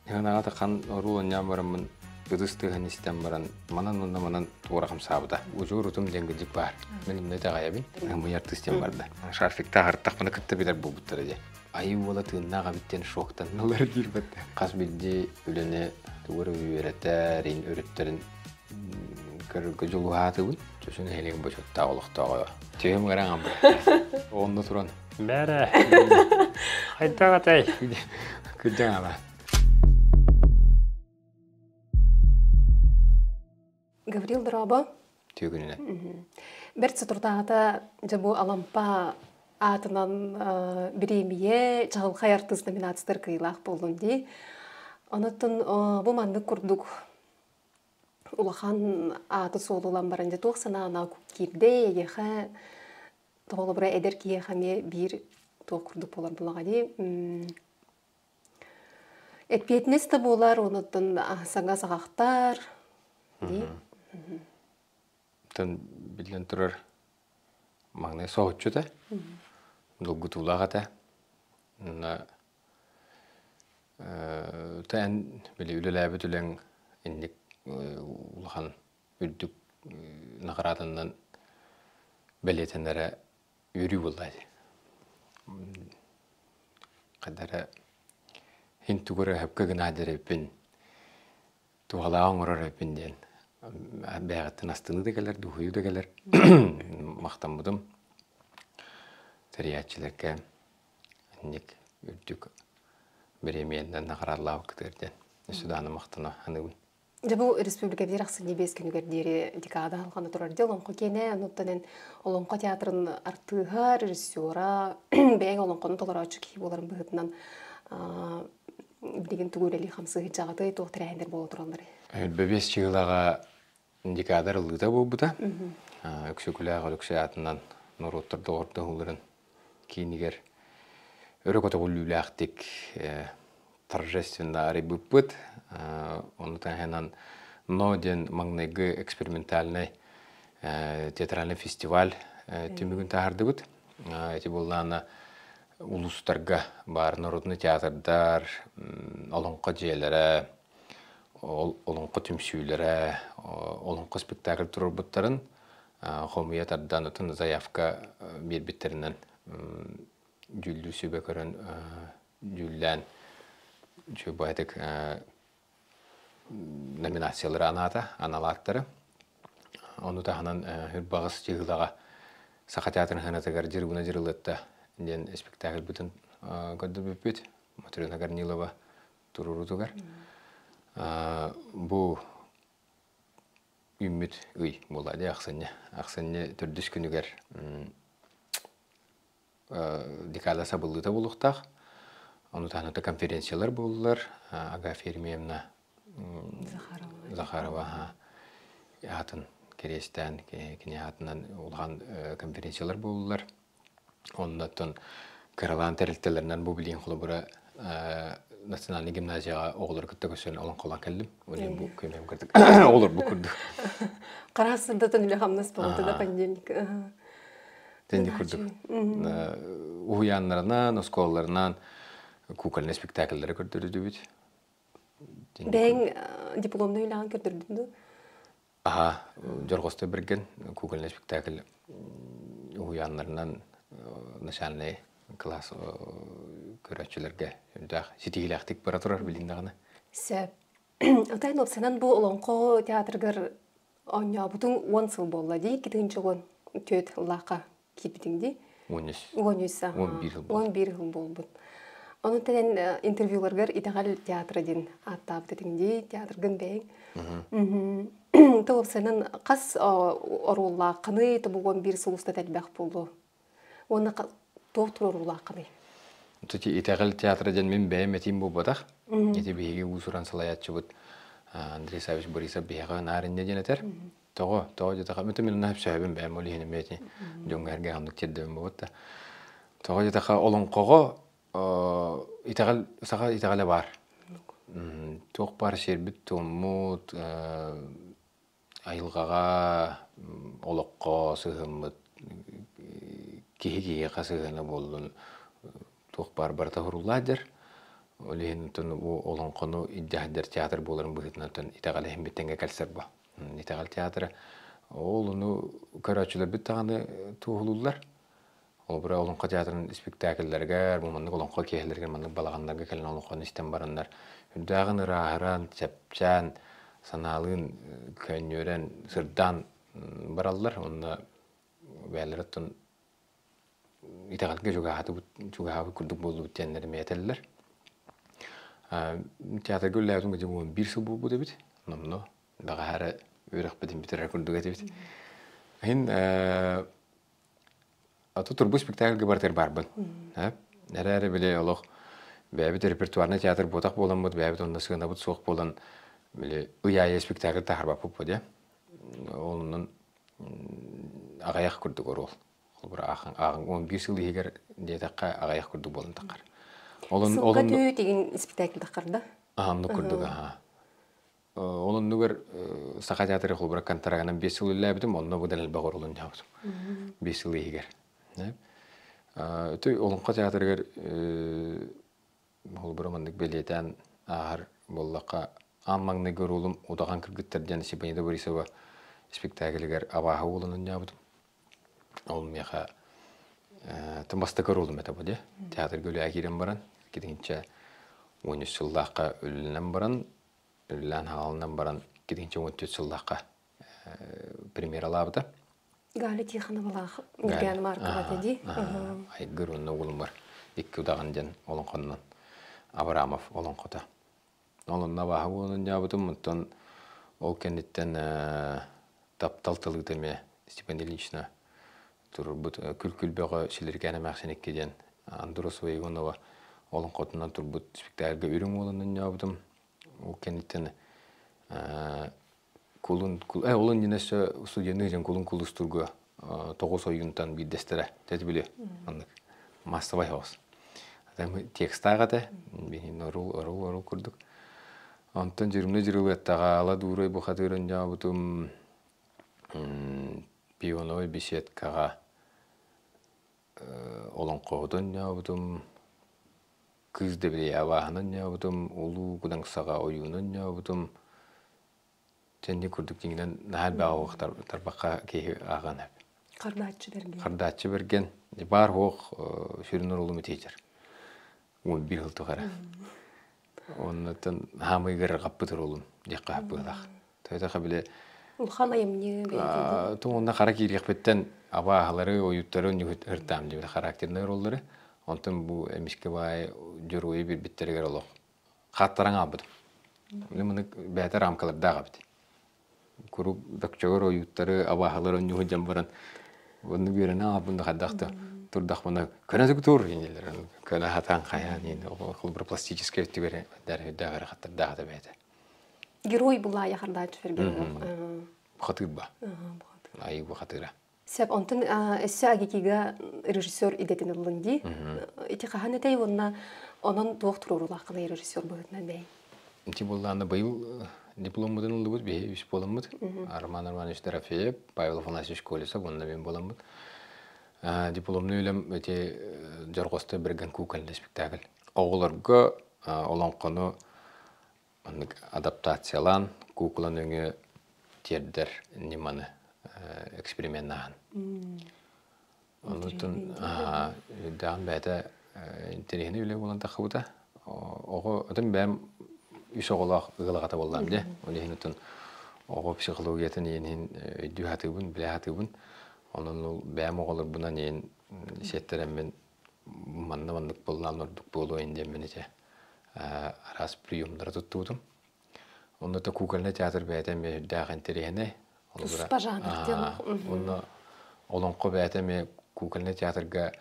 Ыһынаҕа хан оруол онньоон бараммын ытыс тыаһын истэн баран манан уонна манан туора хамсаабыта. Удьуор утум диэн кырдьык баар. Мин иннэ итэҕэйэбин. Ымыйар тыс диэн барда. Шарфиктаах ырыттахпына кытта билэр буолбуттара дии. Айыы уола тыыннаах эбит диэн шоктанналар диир бэтэ. Хас биирдии үлэни тугу эрэ үөрэтэр, өрүттэрин көрөргө дьулуһаатыбын. Чочу нэһилиэгин бочуоттаах олохтооҕо. Түһүм гынан амбыт. Онно туран. Бээрэ. Хайдах этэй? Кырдьаҥ ама. Гаврил дорообо. Түгүнүнэн. Бэрт соторутааҕыта дьэ бу Алампа аатынан бириэмийэ чаҕылхай артыыс номинациятыгар кыайыылаах буоллун дии. Онуттан бу маннык курдук улахан ааты-суолу ылан баран дьэ туох санаана киирдэ эйиэхэ тоҕолобура эдэр киһиэхэ эмиэ биир туох курдук буолар булаҕа дии эппиэтинэс да буолар онуттан саҥа саҕахтар дии Тон биллэн турар маҥнай соһуччу этэ, долгутуулаах этэ. Уонна эн били үлэлээбит үлэҥ инник улахан үрдүк наҕараатанан бэлиэтэнэрэ үөрүү буолла дии. Хайда эрэ иһин тугу эрэ сөпкө гынаа диэрэбин, туһалаах оҥорор эбиппин диэн бэйэҕиттэн астыныы да кэлэр, дуоһуйуу да кэлэр. Махтаммытым тэрийээччилэргэ инник үрдүк бириэмийэннэн наҕараадалаабыккытыгар диэн өссө даҕаны махтана саныыбын. Дьэ бу республика биир ахсынньы биэс күнүгэр диэри декада халҕана турар дии олоҥхо киэнэ онуттан эн олоҥхо театрын артыыһа, режиссера, бэйэҥ олоҥхону толорооччу киһи буоларын быһыытынан билигин тугу үлэлии хамсыы сылдьаҕытый, туох тэрээһиннэр буола туралларый? Бэбиэс чыылаҕа декада ыллыыта буолбута. Өксөкүлээх Өлөксөй аатынан норуоттар доҕордоһууларын киинигэр өрө көтөҕүллүүлээхтик торжественно арыйбыппыт. Ону таһынан Но диэн маҥнайгы экспериментальнай театральный фестиваль түмүгүн таһаардыбыт. Ити буоллаҕына улуустарга баар народный театрдар, олоҥхо дьиэлэрэ, олоҥхо түмсүүлэрэ, олоҥхо спектакль туруорбуттарын хомуйа тардан, отон заявка биэрбиттэринэн дьүүллүүр сүбэ көрөн дьүүллээн үчүгэй номинациялары анаата, аналааттары. Ону таһынан Үрбаҕас чыыһылаҕа Саха театрын сыанатыгар Дьырыбына Дьырылыатта диэн спектакльбытын көрдөрбүппүт. Матрена Корнилова туруорутугар. Бу үүммүт ый буолла дии ахсынньы. Ахсынньы төрдүс күнүгэр декада сабыллыыта буолуохтаах. Ону таһынан конференциялар буоллулар. Агафья Еремеевна Захарова аатын кэриэстээн кини аатынан улахан конференциялар буоллулар. Оннуттан кыралаан тэрилтэлэринэн бу билигин холобура национальнай гимназияҕа оҕолору кытта көрсөн олоҥхолоон кэллим. Ол бу күнүм курдук оҕолор бу курдук. Хараас сырдатан үлэ хамнас буолта да понедельник. Тэнди курдук. Уһуйааннарынан, оскуолаларынан кукольнай спектакльлары көрдөрдүбүт. Бэйэҥ дипломнай үлэҕин көрдөрдүн дуу? Аха, Дьорҕостой Бэргэн кукольнай спектакль уһуйааннарынан начальнай класс көрөөччүлэргэ үрдээх ситиһиилээхтик бара турар билигин даҕаны. Сөп. Отой уопсайынан бу Олоҥхо театрыгар оонньообутуҥ 10 сыл буолла дии, 2014 ыллаахха киирбитиҥ дии. 13. 13 11 жыл 11 жыл буолбут. Ону тэнэн интервьюларгар итэҕэл театра диэн ааттаабыт этиҥ дии, театргын бэйэҥ. Уопсайынан хас оруоллааххыный, тобу 11 сыл устата элбэх буолуо. Уонна туох туруоруулааххыный? Ити итэҕэл театра диэн мин бэйэм этиим буолбатах. Ити биһиги уус-уран салайааччыбыт Андрей Савич Борисов биһиэхэ наар инньэ диэн этэр. Тоҕо? Тоҕо диэтэххэ, мин мин сөбүм бэйэм ол иһин эмиэ ити дьоҥҥо эргэ оннук тиэрдэбин буолбут да. Тоҕо диэтэххэ, олоҥхоҕо итэҕэл саха итэҕэлэ баар. Туох баар сиэрбит-туоммут, айылҕаҕа, олоххо сыһыаммыт, киһи киһиэхэ сыһыана буоллун, туох баар барыта уһуруллаах дьэр. Ол иһин оттон бу олоҥхону илдьэ сылдьар театр буоларын быһыытынан оттон итэҕэл иһин тэҥҥэ кэлсэр бу. Итэҕэл театра ол ону көрөөччүлэрбит даҕаны туоһулууллар. Холобура, Олоҥхо театрын испиктээкиллэригэр, бу маннык олоҥхо киэһэлэригэр маннык балаҕаннарга кэлэн олоҥхону истэн бараннар, үрдээҕин ырааһыран, чэпчээн, санаалыын көнньүөрэн, сырдаан бараллар. Онно бэйэлэрэ оттон итэҕэлгэ чугаһаатыбыт, чугаһаабыт курдук буоллубут диэннэр эмиэ этэллэр. Театрга үлэлээбитим кыдьым биир сыл буолбут эбит. Номнуо бэҕэһээ эрэ үөрэхпитин бүтэрэр курдук этибит. Иһин Аты турбу спектакльга барытыгар баарбын. Эрээри били олох бэйэбит репертуарнай театр буотах буоламмыт, бэйэбит онно сыанабыт суох буолан били ый аайы спектакль таһаарбаппыт бу дии. Онон аҕыйах курдук оруол. Холобура ааҕын 11 сыл иһигэр диэтэххэ аҕыйах курдук буолан таххар. Олон Сылга түү тигин спектакль таххар да? Аһамны курдук аха. Ол оннугар Саха театры холобура контрагынан 5 сыл үлэлээбитим, онно быдан элбэх оруолун дьаабытым. 5 сыл иһигэр. Өтөй Олоҥхо театрыгар холобура маннык бэлиэтээн ааһар буоллахха, аан маҥнайгы оруолум Удаҕан кыргыттар диэн Степанида Борисова спектаклигар абааһы уолун оонньообутум. Ол миэхэ бастакы оруолум этэ бу дии. Театрга үлэҕэ киирэн баран, китинчэ 13 сыллаахха үлэлэнэн баран, үлэлээн хаалынан баран, китинчэ 14 сыллаахха премьералаабыта. Галя Тихоновалаах Ньургуйаана Маркова дии. Айгыр уонна уолумар икки удаҕан диэн олоҥхоннон Абрамов олоҥхото. Ол онно абааһы буолан дьаабытым, оттон ол кэнниттэн таптал тылыыта эмиэ Степан Ильична турбут Күл-күл бөҕө Силиркээн эмээхсин икки диэн Андросова Егонова олоҥхотунан турбут спектакльга үрүҥ уолан оонньообутум. Ол кэнниттэн кулун ол иннинэ өссө студенныы дьон кулун кулустурга тоҕус ойуунтан биирдэстэрэ тэт били маннык массовай хаос текстаах этэ биһин орул орул орул курдук онтон дьырымны дьырылыаттаҕа дуурай бухатыырын дьаабытым пионовай беседкаҕа олоҥхоһутун дьаабытым кыыс дэбилийэ абааһынан дьаабытым улуу кудаҥсаҕа ойуунун дьаабытым Дьэнни курдук дьиҥинэн наһаа элбэх оһох тарбахха киһи ааҕан эп. Хардааччы бэргэн. Хардааччы бэргэн. Баар оһох сүрүн оруолум итиитэр. 11 сыл тухары. Оннуттан хаамыйгар хаппыт оруолум диэххэ хаппыылаах. Тойтоха били Улахан айымньы бэйэтэ. Туҥунна хара киириэхпиттэн абааһылары, ойуттары ыртаам диэбит характернай роллары. Онтон бу эмискэ баай дьоруойу билбиттэригэр олох хааттаран аалбытым. Мин маны бэйэтэ рамкалардаах эбит. Куруук бөкчөгөр ойууттары, абааһылары онньуһу дьон баран оннук үөрэнэ аалбын да хайдах да турдахпына көнө тур инилэр көнө хатаан хайаан иин холбур пластическай өттүгэр дээх эрэ хаттардаах этэ бэйэтэ. Герой булаайа хардааччы ферген. Хатыыр ба. Айыы бу хатыыра. Сөп, онтон өссө Агикига режиссер идэтин ыллын дии. Ити хаһан этэй уонна онон туох туруорулааххыный режиссер быһыытынан бэйэҥ? Ити буоллаҕына быйыл дипломмутун ыллыбыт, биһи үс буоламмыт. Роман Романович Дорофеев, Павел Афанасьевич Колесов уонна мин буоламмыт. Дипломный үлэм ити Дьорҕостой Бэргэн кукольный спектакль. Оҕолорго олоҥхону маннык адаптациялаан куукула нөҥүө тиэрдэр ньыманы эксперименнааһын. Оннуттан үрдэҕин бэйэтэ интэриэһинэй үлэ буолан таххыбыта. Оҕо отон бэйэм үс оҕолоох ыал аҕата буоллаам дии. Ол иһин отон оҕо психологиятын иһин өйдүү сатыыбын, билэ сатыыбын. Онон ол бэйэм оҕолорбунан иһин сиэттэрэммин манна маннык буоллаан ордук буолуо ин диэммин ити араас приемнары туттубутум. Онно да кукольный театр бэйэтэ эмиэ үрдээх интэриэһинэй. Туспа жанр Онно олоҥхо бэйэтэ эмиэ кукольный театрга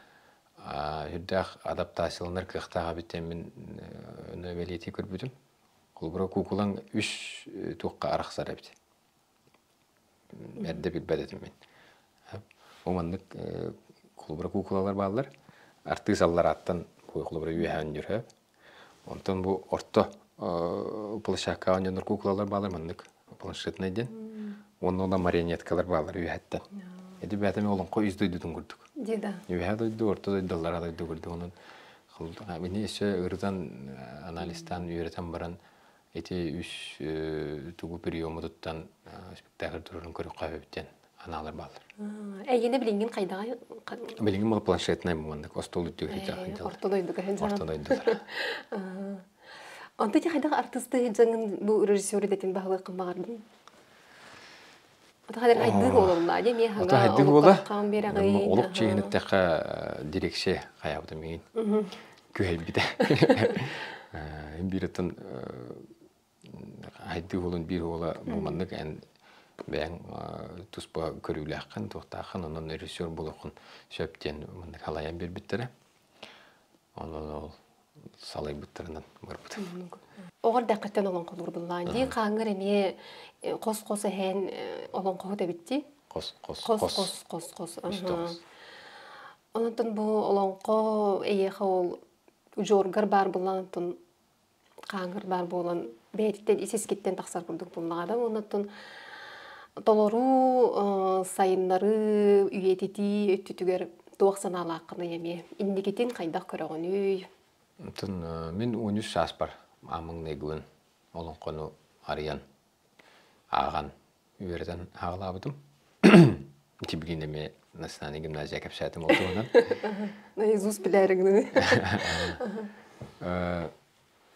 үрдээх адаптацияланар кыахтаах эбит диэн мин бэлиэтии көрбүтүм. Холобура куукулаҥ үс туохха арахсар эбит. Эрдэ билбэт этим мин. Ол маннык холобура куукулалар бааллар. Артыыс алларааттан холобура үөһэ өнньүрһэ. Онтон бу орто площадкаҕа оонньонор куукулалар бааллар маннык планшетнай диэн. Уонна ола марионеткалар бааллар үөһэттэн. Эти бэйэтэ олоҥхо үс дойдутун курдук. Дии да. Үөһэ дойду, орто дойду, аллараа дойду курдук. Онон Мини өссө ырытан, анализтаан үөрэтэн баран ити үс тугу приему туттан спектакль турарын көрүөххэ сөп диэн анаалар бааллар. Эйиэнэ билиҥҥин хайдаҕай? Билиҥҥин мол планшетнай муоннык остуол үрдүгэр сылдьар. Орто дойдуга сылдьар. Орто дойдулар. Онто ити хайдах артыыстыы сылдьаҥҥын бу режиссер идэтин баһылыаххын баҕардыҥ? Ото хадыр хайдыы буолаллаа дии эмиэ Ото хайдыы буола. Олук чиҥин эттэххэ дирекция хайаабыта миигин күһэйбитэ. Биир оттон хайдыы уолун биир уола бу маннык эн бэйэҥ туспа көрүүлээххин, туохтааххын, онон режиссер буолуоххун сөп диэн маннык халайан биэрбиттэрэ. Онон ол салайбыттарынан барбытым. Оҕо эрдэххиттэн олоҥхолуур быллаан дии хааҥҥар эмиэ хос-хос эһээн олоҥхоһут эбит дии. Хос-хос хос хос хос хос. Онтон бу олоҥхо эйиэхэ ол удьуоргар баар быллаан оттон хааҥҥар баар буолан бэйэтиттэн ис искиттэн тахсар курдук буллаҕа да оннуттан толоруу сайыннарыы үйэтитии өттүтүгэр туох санаалааххыный эмиэ инникитин хайдах көрөҕүнүй? Оттон мин 13 сааспар маамыҥнайгыбын олоҥхону арыйан ааҕан үөрэтэн ааҕалаабытым. Тибилин эмиэ национальнай гимназия кэпсээтим ол туһунан. Наизусть билээригин.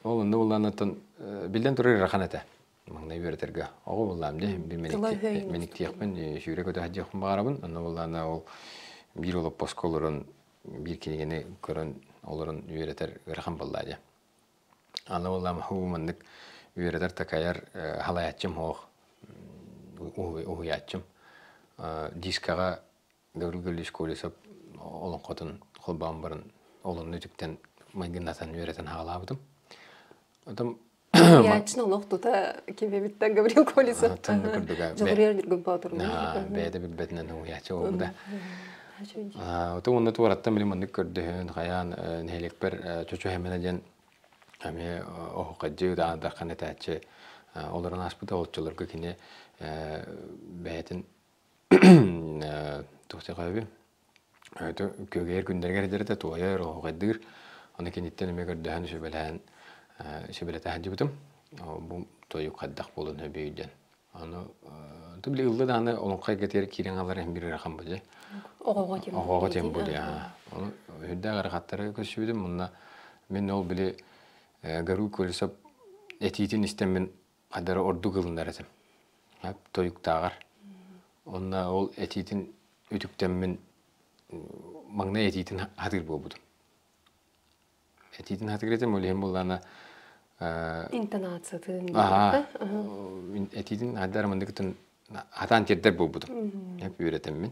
Ол онно буллаанаттан биллэн турар ыарахан этэ. Маҥнай үөрэтэргэ оҕо буллаам дии мэниктиэхпин сүүрэ көтө сылдьыахпын баҕарабын. Онно буллаана ол биир олоппоско олорон биир кинигэни көрөн олорон үөрэтэр ыарахан буоллаа дии. Аны буоллаам һуу маннык үөрэтэр такайар халайааччым суох уһуйааччым дискаҕа Гаврил Гаврильевич Колесов олоҥхотун холбоон баран олонну үтүктэн майгыннатан үөрэтэн хаалаабытым. Отом Уһуйааччын олох тута кимэбиттэн Гаврил Колесов. Дьулуруйар Ньургун Боотур. Бэйэтэ билбэтинэн уһуйааччы буолбута. Оту уонна туораттан били маннык көрдөһөн, хайаан нэһилиэкпэр Чочу Хэмэнэ диэн эмиэ оһуохайдьы даҕан этээччи олорон ааспыта оччолорго кини бэйэтин туох диэхэ күөгэйэр күннэригэр эрдэрэтэ туойар, оһуохайдыыр. Аны киниттэн эмиэ көрдөһөн, сүбэлэһэн сүбэлэтэ сылдьыбытым. Бу тойук хайдах буолан өбүй диэн. Аны били ылла даҕаны олоҥхо эйгэтигэр киирэн хаалар иһин биир ыарахан бу дии. Оҕоҕо тем Оҕоҕо тем бу дии. Ону үрдээх ыарахаттары көрсүбүтүм. Онно мин ол били Гару Колесов этиитин истэммин хадары ордук ылынар этим. Тойуктааҕар. Онно ол этиитин үтүктэммин маҥнай этиитин хатыыр буолбутум. Этиитин хатыыр этим, ол иһин буоллаана Интонациятын Аха. Этиитин хайдар мандыкытын хатаан тиэрдэр буолбутум. Үөрэтэммин.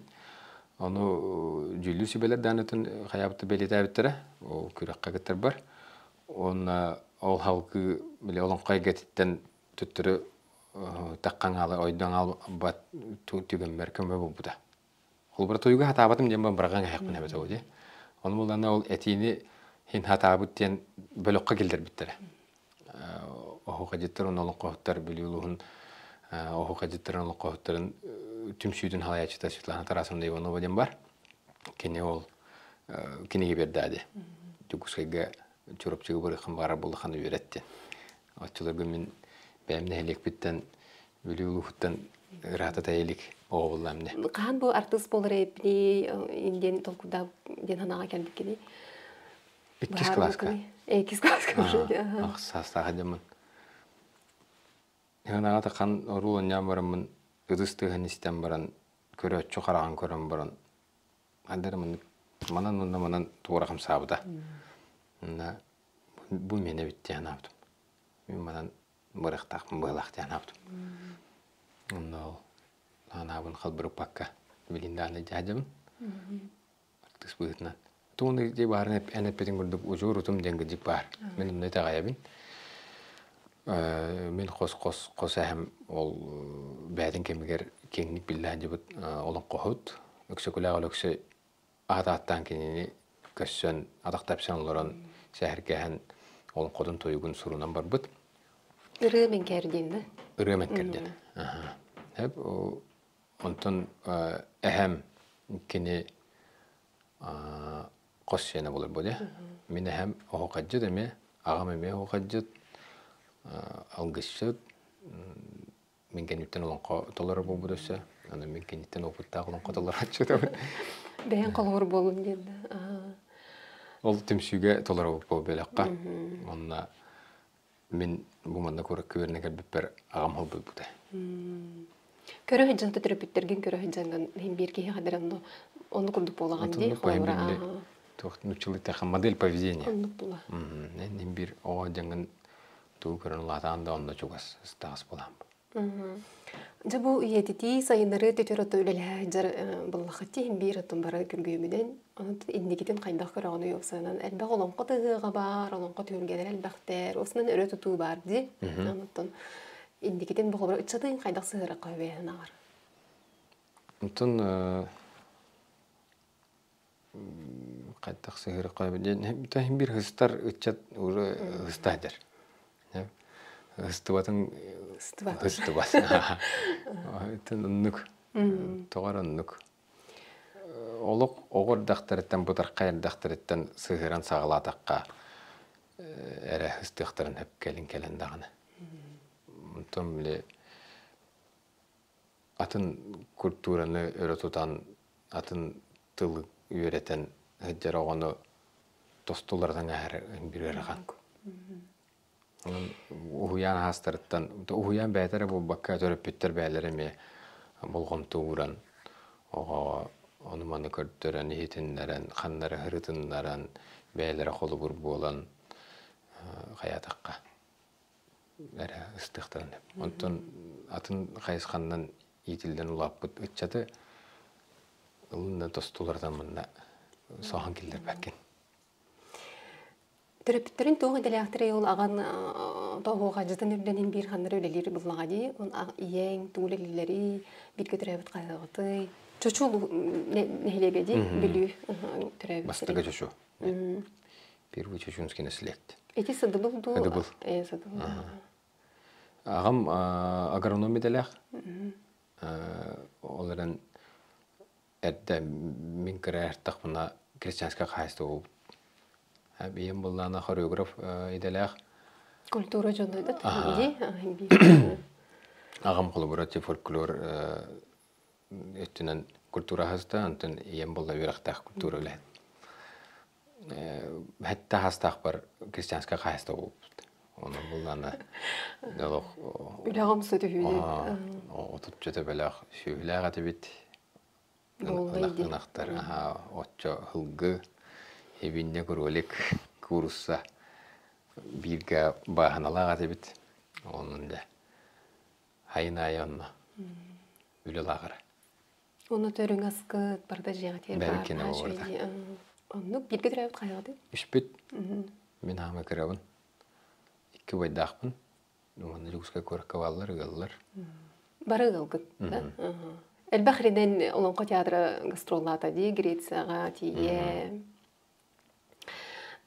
Ону дьүүллүүр сүбэлэр даанытын хайаабыты бэлиэтээбиттэрэ. Ол күрэххэ кыттарбар. Уонна ол халкыы били олоҥхо эйгэтиттэн төттөрү таххан хаала ойдон хаалбат түгэммэр көмө буолбута. Холобура тойуга хатаабатым диэн быраҕан эһэхпин эбэтэ ол дии. Ону булана ол этиини хин хатаабыт диэн бөлөххө киллэрбиттэрэ. Оһуохайдьыттар уонна олоҥхоһуттар Бүлүү улууһун оһуохайдьыттарын олоҥхоһуттарын түмсүүтүн салайааччыта Светлана Тарасовна Иванова диэн бар. Кини ол кинигэ биэрдээди. Дьокуускайга Чурапчыга барыаххын баҕарар буоллаххына үөрэт диэн. Оччолорго мин бэйэм нэһилиэкпиттэн Бүлүү улууһуттан ыраата тайа илик оҕо буоллаам дии. Хаһан бу артыыс буолар эбиппиний диэн толкуйдаах диэн санааҕа кэлбиккиний? Иккис кылааска. Иккис кылааска уже. Ах, саастаах дьоммун. Ынаҕа тахан оруол оонньоон бараммын ытыс тыаһын истэн баран көрөөччү хараҕын көрөн баран Андара маннык манан уонна манан туора хамсаабыта. Онно бу миэнэ эбит диэн анаабытым. Мин манан барыахтаахпын быһалаах диэн анаабытым. Онно ол анаабын халбарыппакка билин даҕаны дьаадьабын. Артыыс быһыытынан. Тугун дии баарын эн эппитин курдук удьуор утум диэн кырдьык баар. Мин онно итэҕэйэбин. Мин хос-хос хос эһэм ол бэйэтин кэмигэр киэҥник биллэ сылдьыбыт олоҥхоһут Өксөкүлээх Өлөксөй аат ааттаан кинини көрсөн, атах тэпсэн олорон сэһэргэһэн олоҥхотун тойугун сурунан барбыт. Ырыа мэҥкээр диэн да? Ырыа мэҥкээр диэн. Эп онтон эһэм кини. Хос сиэнэ буолар буолуо. Мин эһэм оһуохайдьыт эмиэ, аҕам эмиэ оһуохайдьыт, алгысчыт, мин кэнниттэн олоҥхо толорор буолбут өссө. Аны мин кэнниттэн опыттаах олоҥхо толорооччу. Бэйэҥ холобур буолун диэн да. Ол түмсүүгэ толоробут буол бөлөххө. Онно мин бу манна куоракка үөрэнэ кэлбиппэр аҕам холбуйбута. Көрө сылдьан төрөппүттэргин көрө сылдьаҥҥын иһин биир киһи хадыр онно онну курдук буолаҕын дии холобура туох нуччалыы модель поведения. Оннук була. Мин биир оҕо дьаҥын тугу көрөн улаатаан да онно чугас ыстаҕас буолаам. Дьэ бу үйэтитии сайыннарыы төтөр ото үлэлэһэ дьар буллахытти иһин биир оттон бары күргүөмүнэн онон инникитин хайдах көрөҕүнүй осанан элбэх олоҥхо тыһыаҕа баар олоҥхо түһүлгэлэрэ элбэхтэр осунан өрө тутуу баар дии онон инникитин бу холобура ыччатын хайдах сыһыарахха үбэһин аҕар Онтон хайдах сыһыарахха диэн биир хыстар ыччат уже хыстаатар. Хыстыбатын хыстыбат. Итин оннук тоҕор оннук. Олох оҕо эрдэхтэриттэн бытархай эрдэхтэриттэн сыһыаран саҕалаатахха эрэ хыстыахтарын сөп кэлин кэлэн даҕаны. Онтон били атын культураны өрө тутан, атын тылы үөрэтэн сылдьар оҕону тостуларынан ааһар биир ыарахан. Онон уһуйаан аһаастарыттан, уһуйаан бэйэтэ эрэ буолбакка, төрөппүттэр бэйэлэрэ эмиэ болҕомто ууран, оҕоҕо ону-маны көрдөрөн, иһитиннэрэн, ханна эрэ ырытыннаран, бэйэлэрэ холобур буолан хайаатахха эрэ ыстыахтарын сөп. Онтон атын хайысханнан иитиллэн улааппыт ыччаты ылынна тостуларынан манна соһон киллэрбэккин. Төрөппүттэрин туох идэлээхтэрий ол аҕан тоһуохадьытын үрдэнин биир ханнары үлэлиир буллаҕа дии. Он ийэҥ тугу үлэлииллэрий, бииргэ төрөөбүт хайаҕытый? Чочу нэһилиэгэ дии, Бүлүү төрөөбүт. Бастакы Чочу. Первый чочунский наследник. Эти сыдыбыл дуу? Сыдыбыл. Сыдыбыл. Аҕам агроном идэлээх. Ол эрэн эрдэ мин кыра эртэхпинэ крестьянскай хаһаайыстыба буолбут. Ийэм буоллаҕына хореограф идэлээх. Культура дьоно да Аҕам холобура фольклор өттүнэн культура аһаста, онтон ийэм буолла үөрэхтээх культура үлэһит. Хэттэ аһастаахпар крестьянскай хаһаайыстыба буолбут. Онон буллаана олох Үлэҕим сөтүһүүнү. Отучча төбөлөөх сүөһүлээх этибит. Ынахтар оччо һылгы, ибинньэ кролик, куурусса бииргэ бааһыналаах этибит. Онон дьэ хайын аайы онно үлэ лааҕыра. Уонна төрүҥ аскыт барыта дьиэҕэ тиэр баар. Бэркинэ барыта. Оннук бииргэ төрөөбүт хайаҕытый? Үспүт. Мин хаама кырабын. Икки убайдаахпын. Уонна Дьокуускай куоракка бааллар, ыаллар. Бары ыалгыт, да? Элбэх иринэн Олоҥхо театра гастроллаата дии, Грецияҕа тиийэ.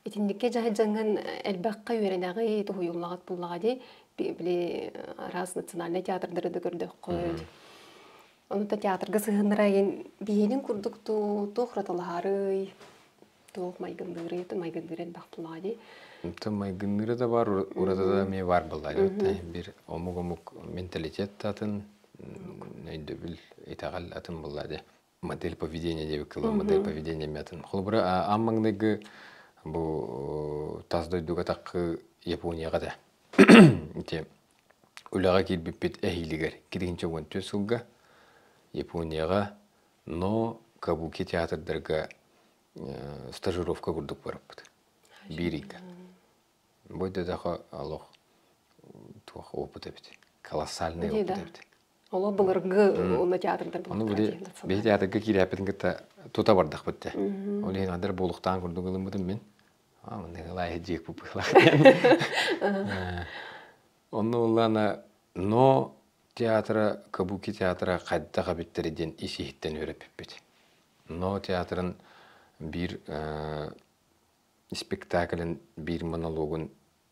Итинниккэ дьаһайдьаҥҥын элбэххэ үөрэнэҕий, туһуйуллаҕыт буллаҕа дии. Били араас национальнай театрдары да көрдөххүт. Ону да театрга сыһыннара биһиэнин курдук туох уратылаһарый, туох майгынныырый, майгынныыр элбэх буллаҕа дии. Онтон майгынныыра да бар, уратыта да эмиэ баар буоллаҕа дии. Бир омук-омук менталитет атын, өйдөбүл, итэҕэл атын буоллаҕа дии. Модель поведения диэбит кылы модель поведения эмиэ Холобура, аан маҥнайгы бу тас дойдуга таххы Японияҕа да ити үлэҕэ киирбиппит эһиилигэр 2014 сылга Японияҕа но кабуки театрдарга стажировка курдук барыппыт. Биир ыйга. Бу дэдэхэ олох туох опыт эбит. Колоссальный опыт эбит. Оло былыргы уонна театрдар Ону били биһи театрга киирээппитин кытта тута бардахпыт те. Ол иһин адар буолуктаан курдук ылыммытым мин. Аа маннык ылаайы дьиэк буппулах. Онно уллана но театра кабуки театра хайдах эбиттэр диэн ис иһиттэн үөрэппиппит. Но театрын биир спектаклын биир монологун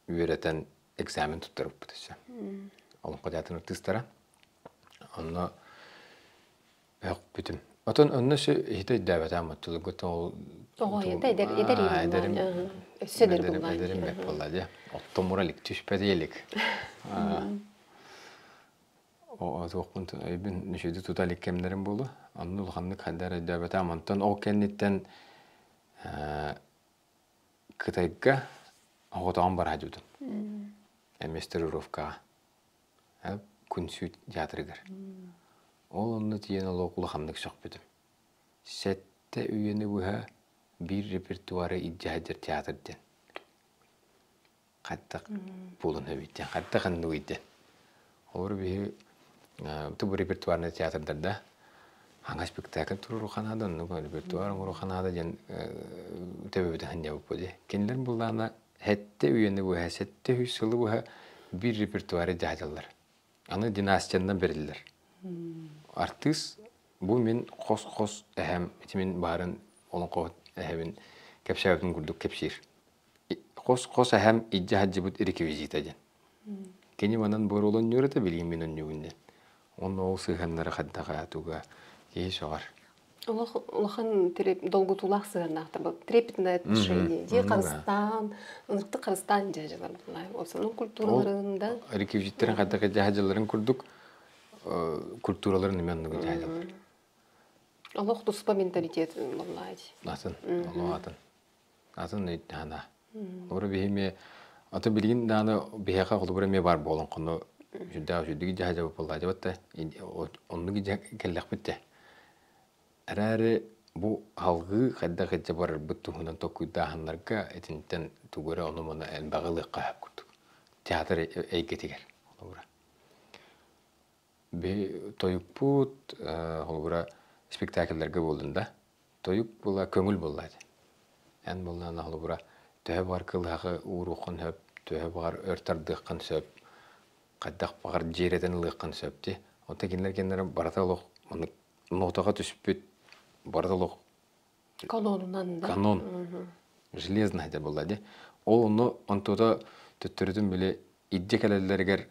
үөрэтэн экзамен туттарбыппыт өссө. Олоҥхо театрын артыыстара. Онно өһөхпүтүм. Отон онно сө иһитэ өйдөөбөтөм оттулугут ол Тоҕо это эдэр эдэр эдэрим өссө эдэр буоллаан. Эдэрим бэт буолла дии. Оттомура илик түспэт илик. Туохпун өйбүн нүшүдү тута илик кэмнэрим буолу. Онно улаханнык хайдар өйдөөбөтөм. Онтон ол кэнниттэн Кытайга оҕотоҕон бара дьудум. Эмиэ стажировкаҕа. Күн-сүүт театрыгар. Ол онно тиийэн олох улаханнык сөхпүтүм. Сэттэ үйэни быһа биир репертуары илдьэ сылдьар театр диэн. Хайдах буолан эбит диэн, хайдах анныгый диэн. Олору биһи бу репертуарный театрдарда аңа спектакль туруору ханаада, оннук репертуар оҥору ханаада диэн төбөбүтүн ханньабыппыт дии. Кинилэр буллаана сэттэ үйэни быһа, 700 сылы быһа биир репертуары дьаһдьаллар. Аны династиянан бэриллэр. Артыыс бу мин хос-хос эһэм, ити мин баарын олоҥхоһут эһэбин кэпсээбитим курдук кэпсиир. Хос-хос эһэм илдьэ сылдьыбыт реквизита диэн. Кини манан боруолонньуур этэ, билигин мин онньуубун диэн. Онно ол сыһыаннара хайдаҕа туга киһи сөҕөр. Олох улахан долгутуулаах сыһыаннаахтар. Трепетное отношение. Дии харыстаан, ынырыктык харыстаан дьаһдьалар буллай. Осонун культураларын да. Реквизиттерин хайдах дьаһдьаларын курдук культураларын эмиэ оннук дьаһдьалар. Олох туспа менталитет буллай. Атын, олох атын. Атын өйдөһөнө. Олору биһи аты билигин дааны биһиэхэ холобура эмиэ баар буолан хону сүрдээх үчүгдүк дьаһа буоллаадьабат да оннук дьэ кэллэхпит да эрээри бу алгыы хайдах илдьэ барарбыт туһунан толкуйдааһыннарга итинтэн тугу эрэ ону-маны элбэҕи ылыахха сөп курдук театр эйгэтигэр холобура Би тойукпут холобура спектакльларга буоллун да тойук була көҥүл буолла этэ. Эн буоллаҕына холобура төһө баҕар кылыһаҕы ууруоххун сөп, төһө баҕар өр тардыаххын сөп, хайдах баҕар дьиэрэтэн ылыаххын сөп дии. Оттон кинилэр кинилэр барыта олох маннык нотаҕа түспүт, барыта олох Канонунан да. Канон. Железно этэ буолла дии. Ол онно онтуота төттөрүтүн били илдьэ кэлэллэригэр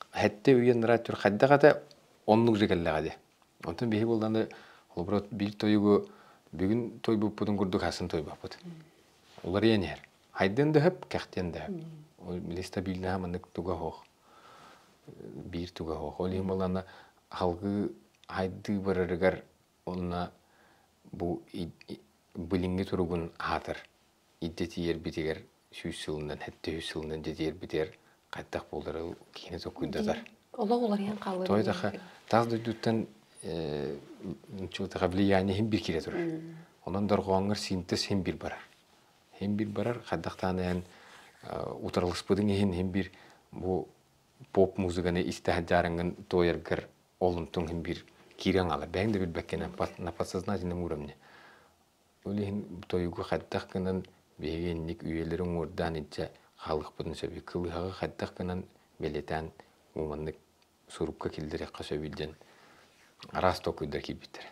Сэттэ үйэ анараа өттүгэр хайдах этэ, оннук же кэллэҕэ дии. Онтон биһи буоллаҕына, холобура, биир тойугу бүгүн тойбуппутун курдук хасын тойбоппут. Уларыйан иһэр. Хайдыан да сөп, кэхтиэн да сөп. Ол били стабильноһа маннык туга суох. Биир туга суох. Ол иһин буоллаҕына, салгыы хайдыы барарыгар уонна бу билиҥҥи туругун аһатар идэтийэрбитигэр 100 сылынан, 700 сылынан идэтийэрбитигэр хайдах буолара киһини толкуйдатар. Олох уларыйан хаалыа. Той таха тас дойдуттан влияние иһин бир киирэ турар. Онон дорҕооҥҥор синтез иһин бир барар. Иһин бир барар, хайдахтаан эн утарылыспытыҥ иһин иһин бир бу поп музыканы истэ сылдьаарыҥҥын туойаргар ол онтуҥ иһин бир киирэн хаалар. Бэйэҥ да билбэккинэн на подсознательном уровне. Ол иһин тойугу хайдах гынан биһиги инник үйэлэри уҥуордаан илдьэ хаалыахпытын сөбүй? Кылыһаҕы хайдах гынан бэлиэтээн маннык сурукка киллэриэххэ сөбүй диэн араас толкуйдар киирбиттэрэ.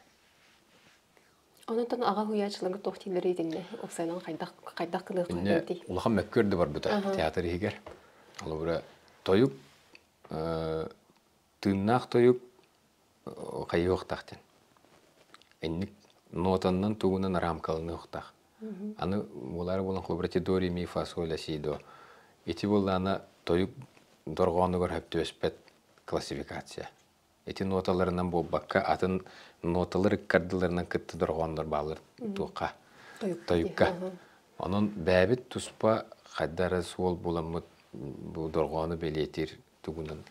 Онтон аҕа уһуйааччыларга туох дииллэрий итиннэ? Уопсайынан хайдах хайдах гыныахха Иннэ эбитий? улахан мөккүөр да барбыта театр иһигэр. Холобура, тойук тыыннаах тойук хайыахтаах диэн. Инник нотаннан тугунан рамкаланыахтаах. Аны буолаары буолан холобура до ре ми фа соль ля си до. Ити буоллаҕына тойук дорҕоонугар сөп түбэспэт классификация. Ити ноталарынан буолбакка атын ноталар ыккардыларынан кытта дорҕооннор бааллар туохха тойукка. Онон бэйэбит туспа хайда эрэ суол буламмыт бу дорҕоону бэлиэтиир тугунан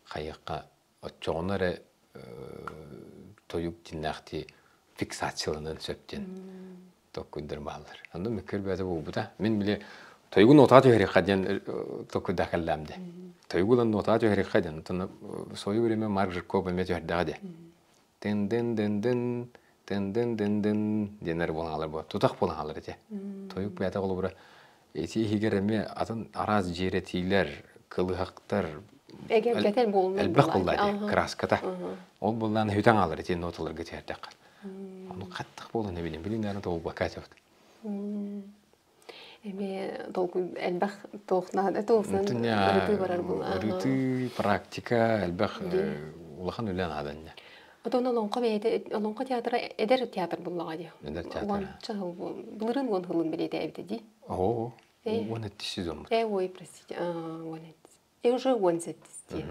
хайыахха оччоҕуна эрэ тойук дьиннээхтии фиксацияланыан сөп диэн толкуйдар бааллар. Онно мөккүөр бэйэтэ буолбута. Мин били тойугу нотаҕа түһэриэххэ диэн толкуйдаах кэллэм дии. Тойугу ылан нотаҕа түһэриэххэ диэн. Оттон в свое время Марк Жирков эмиэ түһэрдэҕэ дии. Тын-дын-дын-дын, тын-дын-дын-дын диэннэр буолан хаалар буо. Тутах буолан хаалар ити. Тойук бэйэтэ холобура ити иһигэр эмиэ атын араас дьиэрэтиилэр, кылыһахтар Эгэлгэтэр буолунан элбэх буолла дии, краската. Ол буоллаан хүтэн хаалар ити ноталарга түһэрдэххэ. Ону хаттах буолан эбилин, билин наверное толбакка этебит. Эми толкуй элбэх туохнаада туохсан ырытыы барар була. Ырытыы, практика элбэх улахан үлэ наада инне. Отон Олоҥхо бэйэтэ Олоҥхо театра эдэр театр буллаҕа дии. Эдэр театр. Уонча сыл былырыын уон сылын бэлиэтээбитэ дии. Оо, 17 сезоммут. Ой, простите, 17. Уже 17 дии.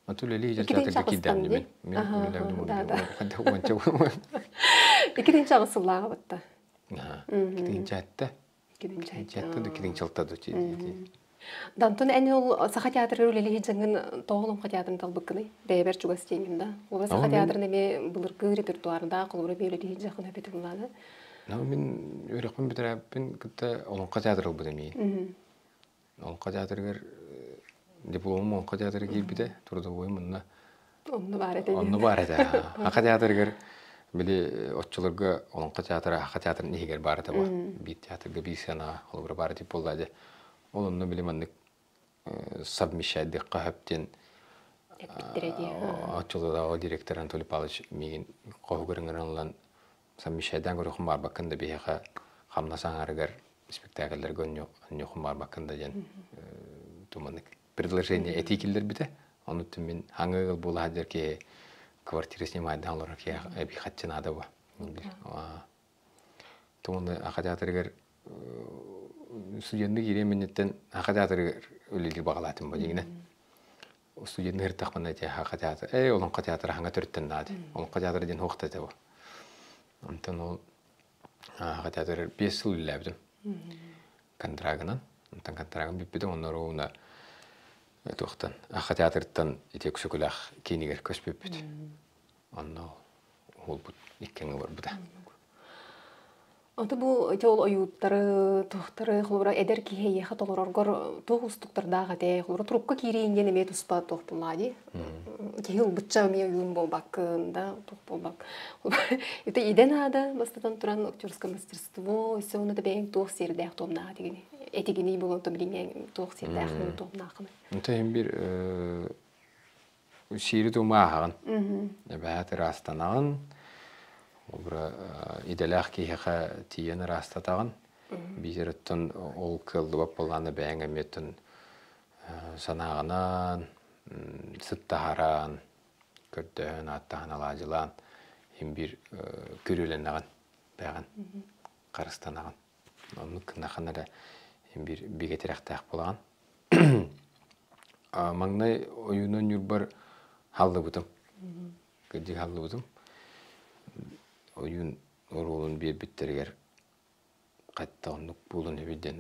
Аты үлэлии дьэр театрга киирдэм дии. Мин үлэлээбитим ханта уонча Иккитинчи аҕыс сыллааҕа батта. Иккитинчи атта. Иккитинчи атта да иккитинчи алта да Дантон эн ол Саха театрыгар үлэлии дьаҥын тоҕо Олоҥхо театрын талбыккыный? Бэйэбэр чугас диэҥҥин да. Олор Саха театрын эмиэ былыргы репертуардаах, холобура эмиэ үлэлии дьахын эбит улаана. Ну, мин үөрэхпин бүтэрээппин кытта Олоҥхо театры ылбыт эмиэ. Олоҥхо театрыгар дипломум Олоҥхо театрыгар киирбитэ, трудовойум онно Онно баар этэ. Онно баар этэ. Аха театрыгар били оччолорго Олоҥхо театра Аха театрын иһигэр баар этэ бу. Биир театрга биир сценаҕа холобура баар этип буолла дьэ. Ол онно били маннык совмещайдыахха сөп диэн эппиттэрэ дии. Оччолордооҕу директор Анатолий Павлович миигин хоһугар ыҥыран ылан совмещайдаан көрүөххүн баарбаккын да биһиэхэ хамнас аҥаарыгар спектакльлэргэ онньуоххун баарбаккын да диэн туманнык предложение этии киллэрбитэ. Ону мин хаҥыы ыал буола сылдьар киһи квартира снимайдаан олорор киһи эбии хаччы наада бу. Тугуну Аха театрыгар студенты киириэм инниттэн Аха театрыгар үлэлиир баҕалаатым бу дьиҥинэн. Студенты ыртахпына ити Аха театр, ээ Олоҥхо театра хаҥа төрүттэн наада. Олоҥхо театра диэн хуохта этэ бу. Онтон ол Аха театрыгар 5 сыл үлэлээбитим. Контрагынан. Онтон контрагым бүппүтэ, онно ровно туохтан Аха театрыттан ити Өксөкүлээх киинигэр көспүппүт. Онно уолбут иккиҥҥэ барбыта. Ото бу ити ол ойууттары, туохтары, холобура эдэр киһи эйиэхэ толороргор туох уустуктардаах этэ, холобура трубка киириин диэн эмиэ туспа туох буллаа дии. Киһи ылбычча эмиэ ойуун буолбаккын да, туох буолбак. Ити идэ наада, бастатан туран актерское мастерство, өссө ону да бэйэҥ туох сиэрдээх туомнаах этигини, этигиний буолан то билиҥҥэ туох сиэрдээх туомнааххыный. Это иһин бир сиири тума ааһаҕын. Эбэһээт ыраастанаҕын, обра идэлээх киһиэхэ тиийэн ыраастатаҕын. Биир оттон ол кыаллыбат буоллаҕына бэйэҥ эмиэ оттон санааҕынан сыттаһаран, көрдөһөн, ааттаһан, алаадьылаан иһин биир күрүөлэнэҕин, бэйэҕин харыстанаҕын. Оннук гыннаххына эрэ иһин биир бигэ тирэхтээх буолаҕын. Маҥнай ойуунан Ньурбар хааллыбытым. Кырдьык хааллыбытым. Ойуун оруолун биэрбиттэригэр хатта оннук буолан үһү диэн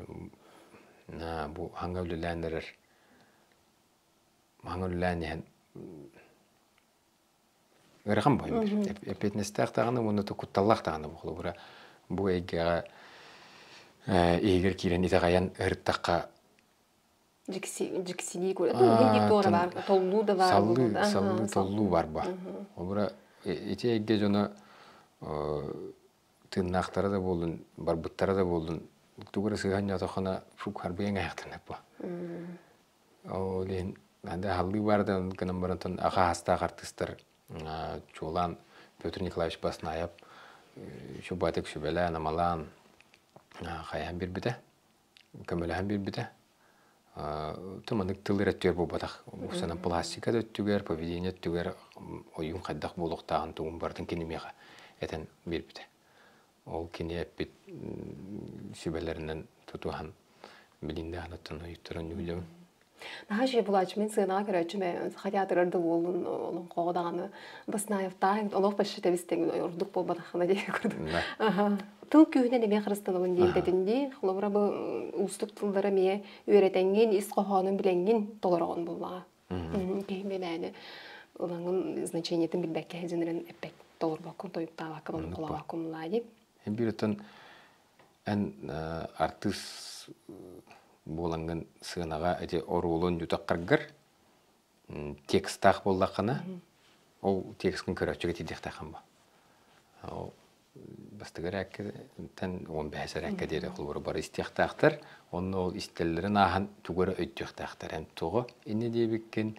бу хаҥа үлэлээн эрэр хаҥа үлэлээн иһэн ыарахан буолан эппиэтинэстээх даҕаны уонна кутталлаах даҕаны холобура бу эйгэҕэ иһигэр киирэн итэҕэйэн ыһыртахха Дьиксинии туора баар, толлуу да баар. Саллыы, саллыы, толлуу бар ба. Обура ити эйгэ дьоно тыыннаахтара да буоллун, барбыттара да буоллун, тугу эрэ сыһан ньотоххуна фук харбыйаҥ айахтанар бу. Ол иһин халлыы баар да гынан баран аха артыыстар чуолаан Петр Николаевич Баснаев шубатык сүбэлээн, амалаан хайаан биэрбитэ. Көмөлөһөн биэрбитэ. Туманык тыл эрэ өттүгэр буолбатах. Санан пластика да өттүгэр, поведение өттүгэр ойуун хайдах буолуохтааҕын тугун барытын кини миэхэ этэн биэрбитэ. Ол кини эппит сүбэлэринэн тутуһан билин даҕаны оттон ойуттаран үһүлэбин. Наһаа үчүгэй булааччы мин сыанаҕа көрөөччүм ээ саха театрыгар да буоллун олоҥхоҕо даҕаны Баснаевтаах олох почти тэбис-тэҥ ордук буолбатаххына диэки курдук. Тыл күүһүнэн эмиэ харыстанабын диэбитэтин дии. Холобура бу уустук тыллары эмиэ үөрэтэҥҥин, ис хоһоонун билэҥҥин толороҕун буоллаҕа. Киһи мээнэ ылаҥын значениетын билбэккэ сылдьан эппэт толорбоккун, тойуктаабаккын, олоҥхолообоккун буллаа дии. Биир оттон эн артыыс буолаҥҥын сыанаҕа ити оруолун үтэххэргэр текстаах буоллаххына, ол текскин көрөөччүгэ тиийдиэхтээххин ба. Ол бастакы эрээккэттэн 15 эрээккэ диэри холобура бары истиэхтээхтэр. Онно ол истэллэрин ааһан тугу эрэ өйдүөхтээхтэр. Эн тоҕо инньэ диэбиккин,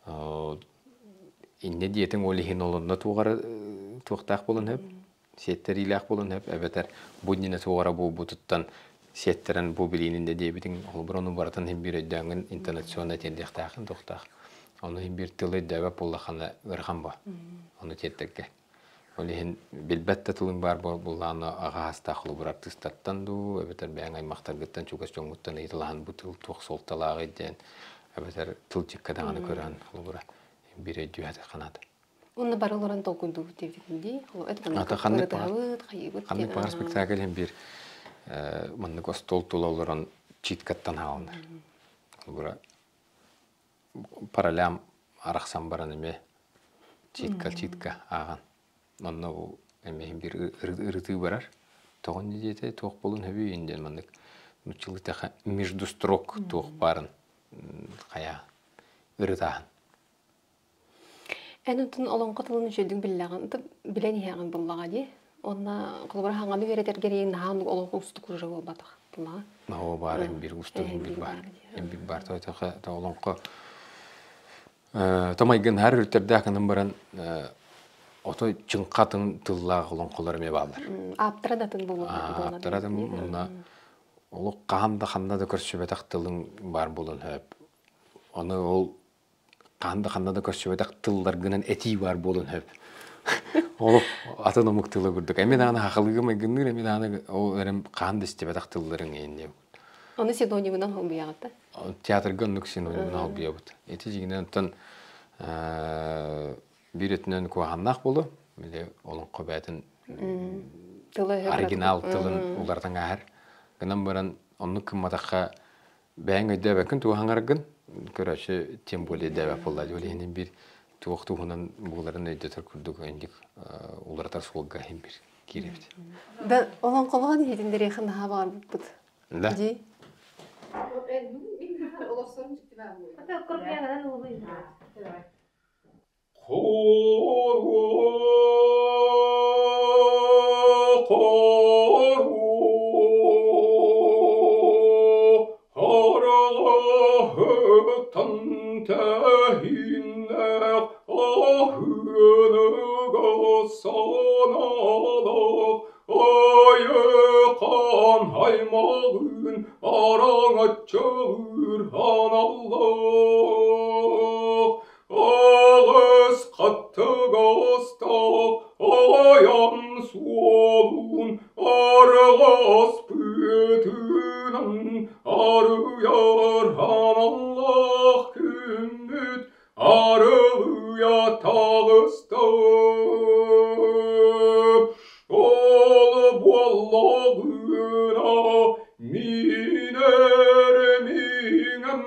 инньэ диэтиҥ ол иһин ол онно туох эрэ туохтаах буолан сөп. Сиэттэриилээх буолан сөп эбэтэр бу иннинэ суоҕара буолбутуттан сиэттэрэн бу билиинин да диэбитиҥ холобур ону барытын иһин биир өйдөөҥҥүн интонационно тиэрдиэхтээххин туохтаах. Ону иһин биир тылы өйдөөбөт буоллаххына ыарахан бо. Ону тиэрдэргэ. Ол иһин билбэт да тылыҥ баар буоллаҕына аҕа саастаах холобур артыыстартан дуу, эбэтэр бэйэҥ аймахтаргыттан чугас дьоҥҥуттан ыйыталаһан бу тыл туох суолталааҕый диэн, эбэтэр тылдьыкка даҕаны көрөн холобура биир өйдүүһэ ханаата. Уонна бары олорон толкуйдуубут диэбитин дии. Ата ханнык Ырытыһабыт, хайыыбыт ханнык баҕар спектакль иһин биир маннык остуол тула олорон читкаттан хаалынар. Холобура паралям арахсан баран эмиэ читка-читка ааҕан. Онно бу эмиэ биир ырытыы барар. Тоҕо инньэ диэтэ туох буолун сөбүй диэн маннык нууччалыы тэхэ между строк туох баарын хайа ырытааһын. Эн онтон олоҥхо тылын үчүгэйдик биллэҕин, билэн иһэҕин буллаҕа дии. Уонна холобура хаҥаны үөрэтэргэр наһаа олох уустук уже буолбатах буллаҕа. Оо баар имбир устук имбир баар. Имбир баар то олоҥхо томайгын хар үртэрдээх гынан баран ото чыҥхатын тыллаах олоҥхолор эмиэ бааллар. Ааптара да атын буолуон Ааптара да мунна олох хаһан да ханна да көрсүбэтэх тылыҥ баар буолан сөп. Ону ол хаһан да ханна да көрсүбэтэх тылларгынан этии баар буолуон сөп. Ол атын омук тыла курдук. Эми даҕаны хахалыыга майгынныыр, эми даҕаны ол эрэн хаһан да истибэтэх тылларыҥ эйинниэ. Ону синонимынан холбуйаҕыт да? Театрга оннук синонимынан холбуйабыт. Ити дьиҥинэн оттон биир өттүнэн куһаҕаннаах буолуо. Били олоҥхо бэйэтин оригинал тылын уларытан ааһар. Гынан баран оннук гымматахха бэйэҥ өйдөөбөккүн тугу хаҥаргын көрөөччү тем более өйдөөбөт буолла ол иһин биир туох туһунан буоларын өйдөтөр курдук инник уларытар суолга иһин биир киирэбит. Да олоҥхолоон иһитиннэриэххин наһаа баҕарбыппыт. Да. Дии. Хараҕаһыттан тэһииннээх аһыыныга санаалаах айыкаан аймаҕын араҥаччылыыр аналлаах Аҕыс хаттыгастаах айан суолун арҕас быатынан арыйар аналлаах күммүт арылыйа таҕыста. Ол буоллаҕына мин эрэ миҥэм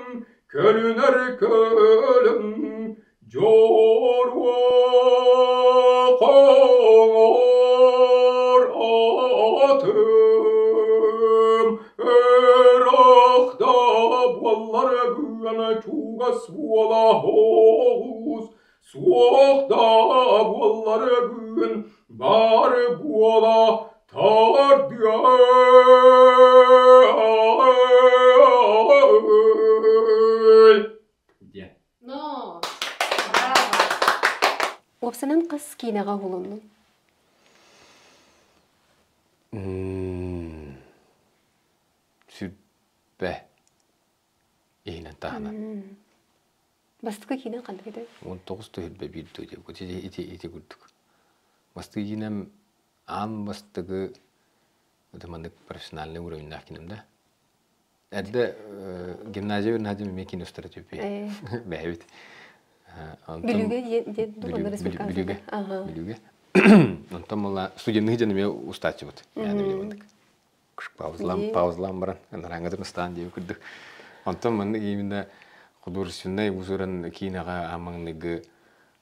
Көрүнэр көлүм дьоруо хоҥор атым ыраах да буоллар быаны чугас буола оҕус суох да буоллар бүгүн бар буола тардыай. Диэн. Но! Уопсанан хас киинэҕэ уһулуннуҥ? Сүппэ иһинэн таһынан. Бастакы киинэн ханнык этэй? 19 түһүлбэ биир дуу диэбит. Ити, ити, ити курдук. Бастакы киинэм аан бастакы это маннык профессиональный уровеньнаах кинем да. Эрдэ гимназия үөрэнээччим эмиэ киинэ устара түппүй. Бэйэбит. Бүлүүгэ диэн Бүлүүгэ. Бүлүүгэ. Онтон мала студенныгы дьон эмиэ устааччыбыт. Яны биле мандык. Паузалаан, паузалаан баран, нараңҥытын ыстаан диэбит курдук. Онтон маннык именно художественнай узуран киинэҕэ амаҥныгы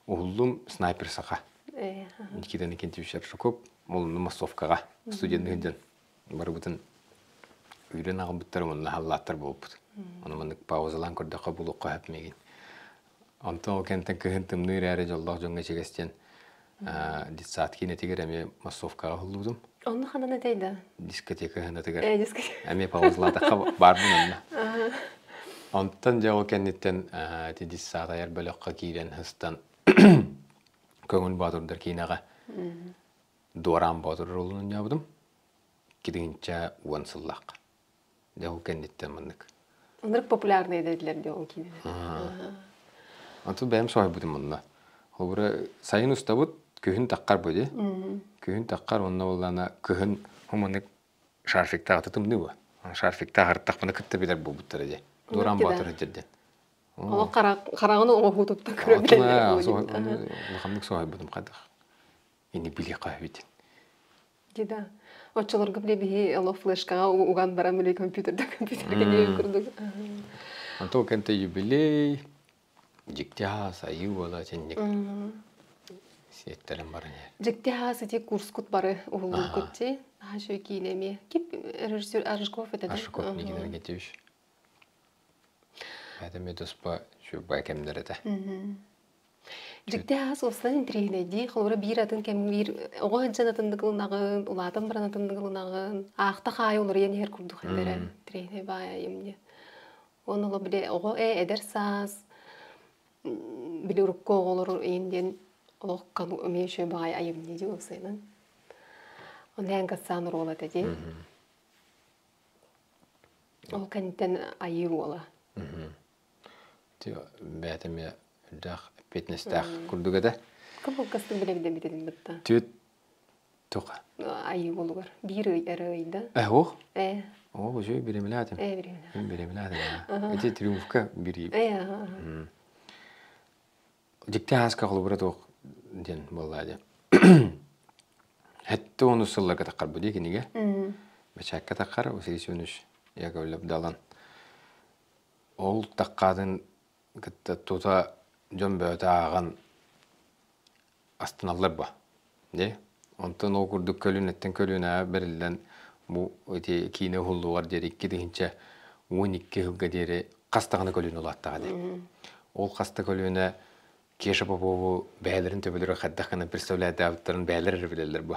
уһуллум снайпер саха. Никита Никитич Аршаков молунну массовкаҕа студенныгы дьон барыбытын үүрэн аҕалбыттар уонна халлааттар буолбут. Ону маннык паузалаан көрдөххө булуохха сөп миигин. Онтон ол кэнтэн кыһын тымныы эрээри дьоллоох дьоҥҥо ичигэс диэн детсад киинэтигэр эмиэ массовкаҕа уһуллубутум. Онно ханан этэй да? Дискотека ханатыгар. Э, дискотека. Эмиэ паузалаатахха баарбын онно. Онтон дьэ ол кэнниттэн ити детсад айар бөлөххө киирэн сыстан Көҥүл Боотурдар киинэҕэ Дуораан Боотур ролун оонньообутум. 2010 сыллаахха. Дьэ ол кэнниттэн маннык. Ынырык популярный дедилер дии ол киинэлэр. Онтон бэйэм соһуйбутум онно. Холобура, сайын устабыт, күһүн таххар бу дии. Күһүн таххар, онно буоллаана кыһын хуманык шарфиктаах тымныы бу. Шарфиктаах ырыттахпына кытта билэр буолбуттара дии. Дураан Боотур сылдьар диэн. Олох хараҕын оҥоһуутуттан көрө билэллэр Улаханнык соһуйбутум хайдах. Ини билиэххэ эбит. Дии да. Оччолорго били биһи олох флешкаҕа уган баран били компьютерда компьютерга диэн курдук. Онто кэнтэ юбилей, дьикти аас, айыы буола синник сиэттэрэн баран иһэр. Дьикти аас ити курскут бары уһуллуккут ти. Аха киинэ эмиэ. Кип режиссер Аржиков это да? Аржиков Никита Никитич. Это эмиэ туспа чугбай кэмнэр этэ. Дьикти аас уопсайынан интэриэһинэйдии, холобура биир атын кэм биир оҕо сылдьан атыннык ылынаҕын, улаатан баран атыннык ылынаҕын, аахтах аайы уларыйан иһэр курдук этэрэ интэриэһинэй баай айымньы. Уонна олох били оҕо ээ эдэр саас били урукку оҕолор иин диэн олох эмиэ үчүгэй баҕайы айымньы дии уопсайынан. Онно эн кассаан оруола этэ дии. Ол кэнниттэн айыы уола. Бэйэтэ эмиэ үрдээх эппиэтинэстээх курдук этэ. Кыбылгастык билэбин битин бытта. Түөт туха. Айыы уолугар. Биир ый эрэ ыйда. Э, ох. Э. О, уже биремилаатым. Э, биремилаатым. Биремилаатым. Эти триумфка бири. Э, Дьикти ааска холобура туох диэн буолла дии. Хэтти ону сылларга таххар бу дии кинигэ. Бэчээккэ таххар Василий Семенович Яковлев Далан Ол таххаатын кытта тута дьон бөҕөтө ааҕан астыналлар бо. Дии. Онтон ол курдук көлүөнэттэн көлүөнэҕэ бэриллэн бу ити киинэ уһуллуоҕар диэри 2012 сылга диэри хас даҕаны көлүөнэ улааттаҕа дии. Ол хас да көлүөнэ Кеша Попову бэйэлэрин төбөлөрө хайдах гынан представляйдаабыттарын бэйэлэр эрэ билэллэр бу.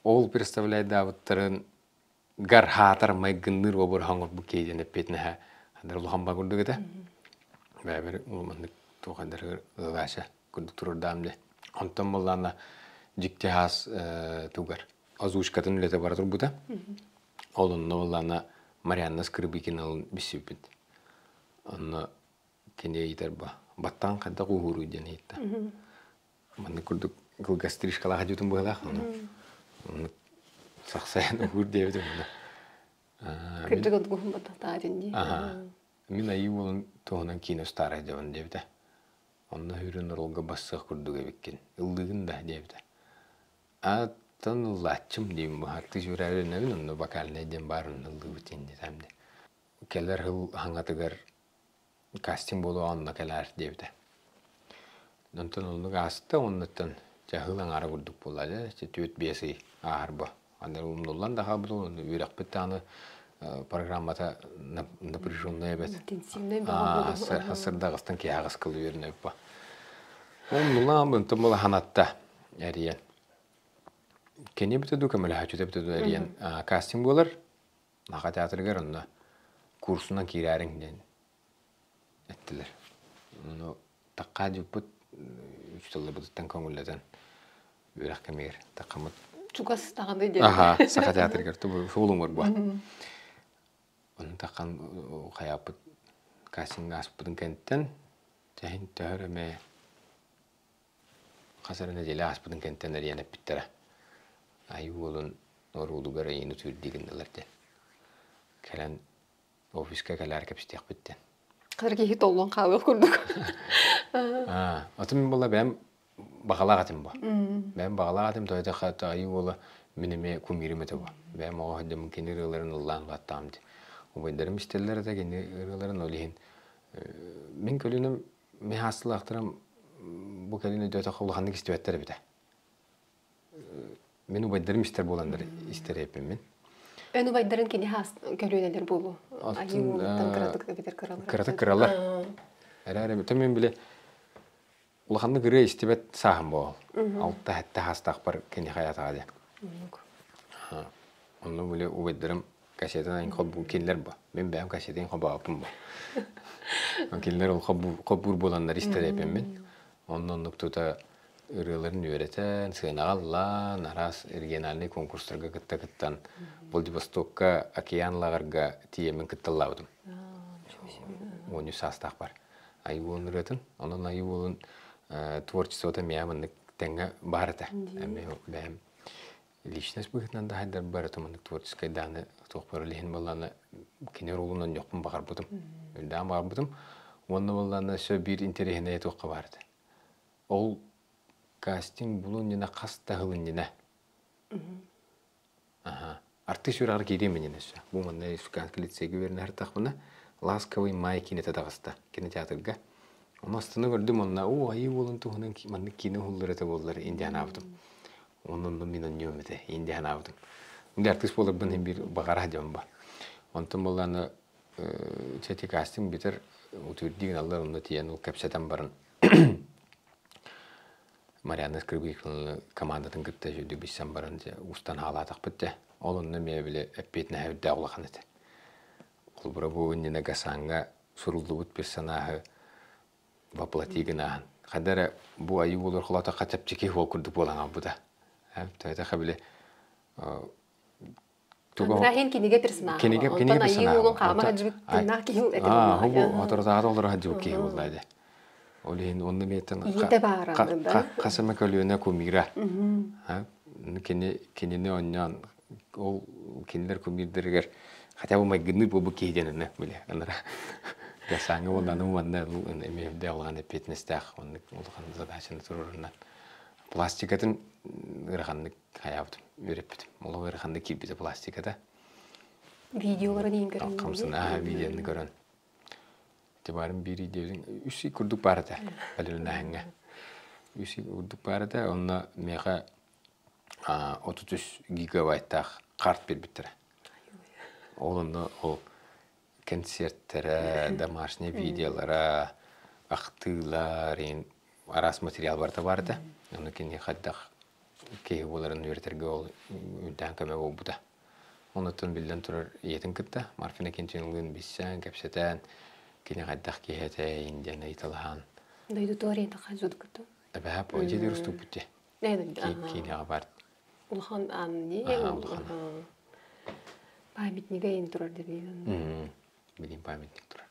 Ол представляйдаабыттарын гар хаатар майгынныыр обур оҥорбут киһи диэн эппиэтинэһэ хандар улахан ба курдук этэ. Бэйэбэр маннык туох хандар задача курдук турурдаам дии. Онтон буоллаана дьикти хаас тугар озвучкатын үлэтэ бара турбута. Ол онно буоллаана Марианна Скрыбыкиналын билсибиппит. Онно кини ыйытар ба баттаан хайдах ууһууруй диэн ыйытта. Маннык курдук кылгас стрижкалаах дьутун быһалаах ону сахсайан уһуур диэбитим онно. Кырдьык отгуһун баттахтаатын дии. Мин айыы уолун туһунан киинэ устаарай дьабын диэбитэ. Онно хүрүн оруолга бассыах курдук эбиккин. Ыллыгын да диэбитэ. Аттан ыллааччым диим бу артыыс үөрээбин онно вокальнай диэн баар онно ыллыыбыт диэн диэтээм дии. Кэлэр сыл хаҥатыгар кастинг буолуо онно кэлээр диэбитэ. Онтон оннук ааста оннуттан чаһыл аҥаара курдук буолла дьэ 4-5 ый ааһар бо. Аны умнуллан да хаалбыт уонна үөрэхпит даҕаны программата напряженная эбит. Интенсивнэй бөҕө Сырдаҕыстан киһи аҕыс кыл үөрэнэбит бо. Умнулаан онтон була ханатта эрийэн. Кини бүтэ дуу көмөлөһөөччүтэ бүтэ дуу эрийэн кастинг буолар. Наха театрыгар онно курсунан киирээриҥ диэн эттилэр. Ону такка дьуппут учууталларбытыттан көҥүллэтэн үөрэх кэмигэр таккаммыт. Чугас даҕаны диэн. Аха, Саха театрыгар суолуҥ бу. Ону таккан хайааппыт кастинг ааспытын кэнниттэн тэһин төһөр эмэ Хас эрэ нэдиэлэ ааспытын кэнниттэн эрийэн эппиттэрэ. Айыы уолун оруулугар эйиини утуйурдуу гыннылар диэн. Кэлэн офиска кэлээр кэпсэтиэхпит диэн. Хара киһи толлон хаалыах курдук. Аа, атын мин буолла бэйэм баҕалаах этим бу. Бэйэм баҕалаах этим, тоҕо диэтэххэ айыы уола мин эмиэ кумирим этэ бу. Бэйэм оҕо сылдьаммын кини ырыаларын ыллаан улааттаҕым дии. Убайдарым истэллэр этэ кини ырыаларын, ол иһин мин көлүнэм Мин хаастылаахтарым бу кэлин өйдөөтөххө улаханнык истибэттэр эбитэ. Мин убайдарым истэр буоланнар истэр эппин мин. Эн убайдарын кини хаас көлүөнэлэр буолуо. Айыы уолуттан кыратык эбэтэр кыралар. Кыратык кыралар. Эрээри бүтэн мин били улаханнык ырыа истибэт сааһым буол. Алта-сэттэ хаастаахпар кини хайатаҕа диэн. Онно били убайдарым кассетанан холбуу кинилэр бу. Мин бэйэм кассетын холбооппун бу. Кинилэр ол холбуур буоланнар истэр эппин. Онно оннук тута ырыаларын үөрэтэн, сыанаҕа ыллаан, араас региональнай конкурстарга кытта кыттан, Владивостокка океан лааҕырга тиийэммин кытталлаабытым. 13 саастаах бар. Айыы Уолун ырыатын. Онон Айыы Уолун творчествота миэхэ маннык тэҥҥэ баар этэ. Эмиэ бэйэм личность быһыытынан да хайдарбар это маннык творческай дааны туохпар илиһин буоллаана кини оруолун онньохпун баҕарбытым. Үрдээн баҕарбытым. Уонна буоллаана өссө биир интэриэһинэй туохха баар этэ. Ол кастинг булун иннинэ хас да сыл иннинэ Аха. Артыыс үөрэҕэр киириэм иннинэ өссө. Бу манна Республиканскай лицейгэ үөрэнэ сырыттахпына «Ласковый май» киинэтэ таҕыста кинотеатрга. Ону астына көрдүм уонна оо айыы уолун туһунан маннык киинэ уһуллар этэ буоллар индия санаабытым. Онно онно мин онньуом этэ индия санаабытым. Инде артыыс буоларбын иһин биир баҕара дьон бар. Онтон буоллааны чэ кастинг бүтэр утуурдии гыналлар онно тиийэн ол кэпсэтэн баран Марианна Скрыбыкина командатын кытта үчүгдүк билсэн баран дьэ устан хаалаатахпыт дьэ. Ол онно эмиэ били эппиэтинэһэ үрдээх улахан этэ. Холобура бу иннинэ Гасаҥҥа суруллубут персонааһы воплоти гынааһын. Ханна эрэ бу айыы буолар холоотоххо чэпчэки суол курдук буолан хаалбыта. Төһөтөхө били Андраһин кинигэ персонажа. Кинигэ Онтон айыы уолун хаама сылдьыбыт тыыннаах киһи этэ буолла. Оторотааҕы олоро сылдьыбыт киһи буолла дии. Ол иһин онно миэттэн Ийэтэ баараны да. Хас эмэ көлүөнэ кумира. Кини кинини онньоон ол кинилэр кумирдэригэр хотя бы майгынныыр буолбут киһи диэн аны били анара Гасаҥҥа уонна манна эмиэ үрдээх улахан эппиэтинэстээх оннук улахан задачаны туруорунан пластикатын ыараханнык хайаабытым, үөрэппитим. Олох ыараханнык киирбитэ пластиката. Видеоларын иин көрөн. Хамсана видеоны көрөн. Тибарым биир идеябын үс ый курдук баар этэ бэлэмнээһиҥҥэ. Үс ый курдук баар этэ. Онно миэхэ 33 гигабайттаах карт биэрбиттэрэ. Ол онно ол концерттэрэ, домашние видеолара, ахтыылар, араас материал барыта баар этэ. Ону кини хайдах киһи буоларын үөрэтэргэ ол үрдээн көмө буолбута. Онуттан биллэн турар ийэтин кытта Марфина Кентинлыын билсэн, кэпсэтэн, кини хайдах киһи этэй диэн ыйыталаһан. Дойдутугар ийэтэ хажут кытта? Эбэһэ дьиэтигэр уступпут дии. Киинэҕэ бар. Улахан аан дии. Улахан. Памятнига ин турар дебиин. Билин памятник турар.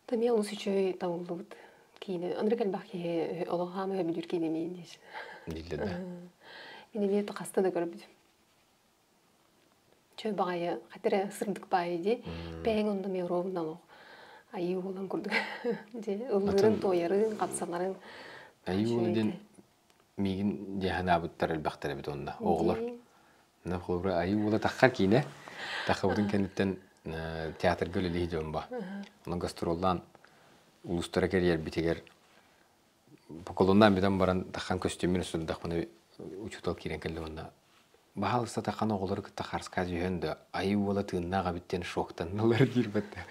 Тамия олус үчүгэй табыллыбыт киинэ. Андре элбэх киһи олох хаама өбүлүүр киинэ миин диир. Дииллэр да. Мин эмиэ хаста да көрбүтүм. Чөй баҕайы хатыра сырдык баайы дии. Бэйэҥ онно эмиэ ровно олох айыы уолан курдук. Дьэ ыллыырын, туойарын, хапсаларын. Айыы уола диэн миигин дии санаабыттар элбэхтэр эбит онно оҕолор. На холобура айыы уола таххар киинэ. Таххабытын кэнниттэн театрга үлэлии дьон ба. Онон гастроллаан улуустара кэрийэрбитигэр поколоннаан бүтэн баран таххан көстүүммүн устурдахпына учуутал киирэн кэллэ уонна баһаалыста таххан оҕолору кытта харска түһэн да айыы уола тыыннаах эбит диэн шоктанналар диир бэтте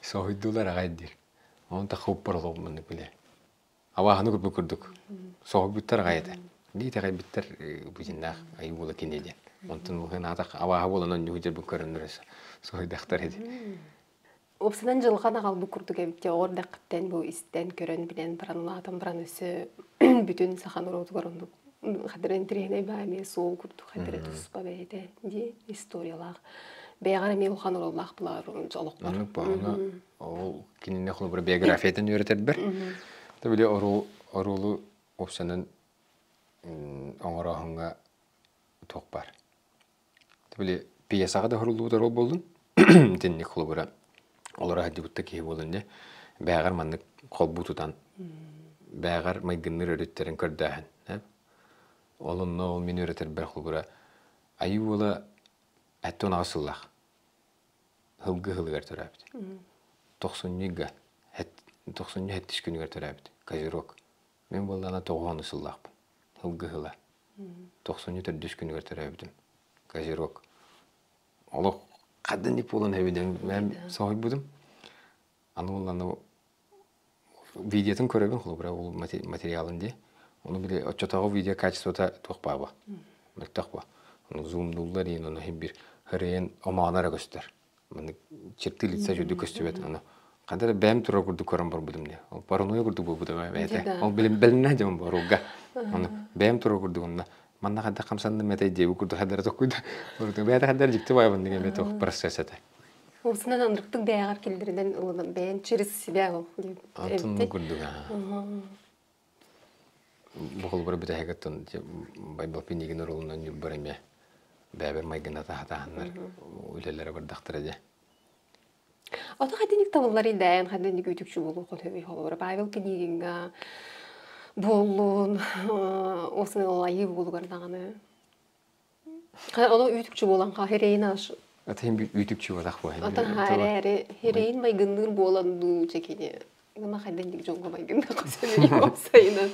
соһуйдулар аҕай диир онон таххыбыппар олоҕум маннык билэ абааһыны көрбүт курдук соһуйбуттар аҕай этэ дии итэҕэйбиттэр бу дьиннээх айыы уола кини диэн онтон улахан аатах абааһы буолан онньугу дьэрбин көрөннөр соһуйдахтар ити Уопсанан дьылҕан аҕалбыт курдук эбит дии оҕо эрдэххиттэн бу истэн, көрөн, билэн баран улаатан баран өссө бүтүн саха норуотугар оннук хадара интэриэһинэй баа эмиэ суол курдук хадара туспа бэйэтэ дии историялаах бэйэҕэр эмиэ улахан оруоллаах булаар олоххор. Оннук баҕана ол кинини холобура биографиятын үөрэтэрбэр то били оруолу уопсанан оҥорооһуҥҥа туох баар Били пьесаҕа да уһуруллубут оруол буоллун, итинник холобура олоро сылдьыбыт да киһи буоллун дии, бээҕэр маннык холбуу тутан, бээҕэр майгынныыр өрүттэрин көрдөөһүн. Ол онно ол мин үөрэтэрбэр холобура айыы уола 78 сыллаах һылгы һылыгар төрөөбүт. Тохсунньуга тохсунньу сэттис күнүгэр төрөөбүт. Козерог. Мин буоллаҕына 90 сыллаахпын. Һылгы һыла. Тохсунньу төрдүс күнүгэр төрөөбүтүм. Козерог. Олох хадданник буолан эбиден мен соһуйбутум. Аны уолланы видеотын көрөбүн холобура ол материалын дии. Ону били оччотооҕу видео качествота туох бааба. Мөлтөх ба. Ону зумнуллар иин ону хин бир хырыйын омоонор көстөр. Маннык черты лица үрдүк көстүбэт. Аны ханна да бэйэм турар курдук көрөн барбытым дии. Ол паранойя курдук буолбутум бэйэтэ. Ол билим дьон боруга. Аны бэйэм турар курдук онно манна хайдах хамсанным этэй диэбит курдук хадара токкуйда. Бэйэтэ хадара дьикти баайбын деген бэйэтэ процесс этэ. Осынан ынырыктык бэйэҕэр киллэринэн ылынан бэйэн через себя ол Антон эбити. курдук бу холбор бүтэһигиттэн Байбал Пинигин оролунан ньурбар эмиэ бэйэбэр майгына таһатаһаннар үлэлэрэ бардахтара дьэ. Ото хадиник табыллар идээн хадиник үтүкчү буолуохун хөбүй холобура Павел Пинигинга буоллун осын айыы буолугар даҕаны Ону үүтүкчү буолан ха херейин аш Ата хин үтүкчү батах бу. Ата харэри херейин майгынныыр буолан дуу чекини гына хайдан дьоҥго майгынна косөнү опсайынан.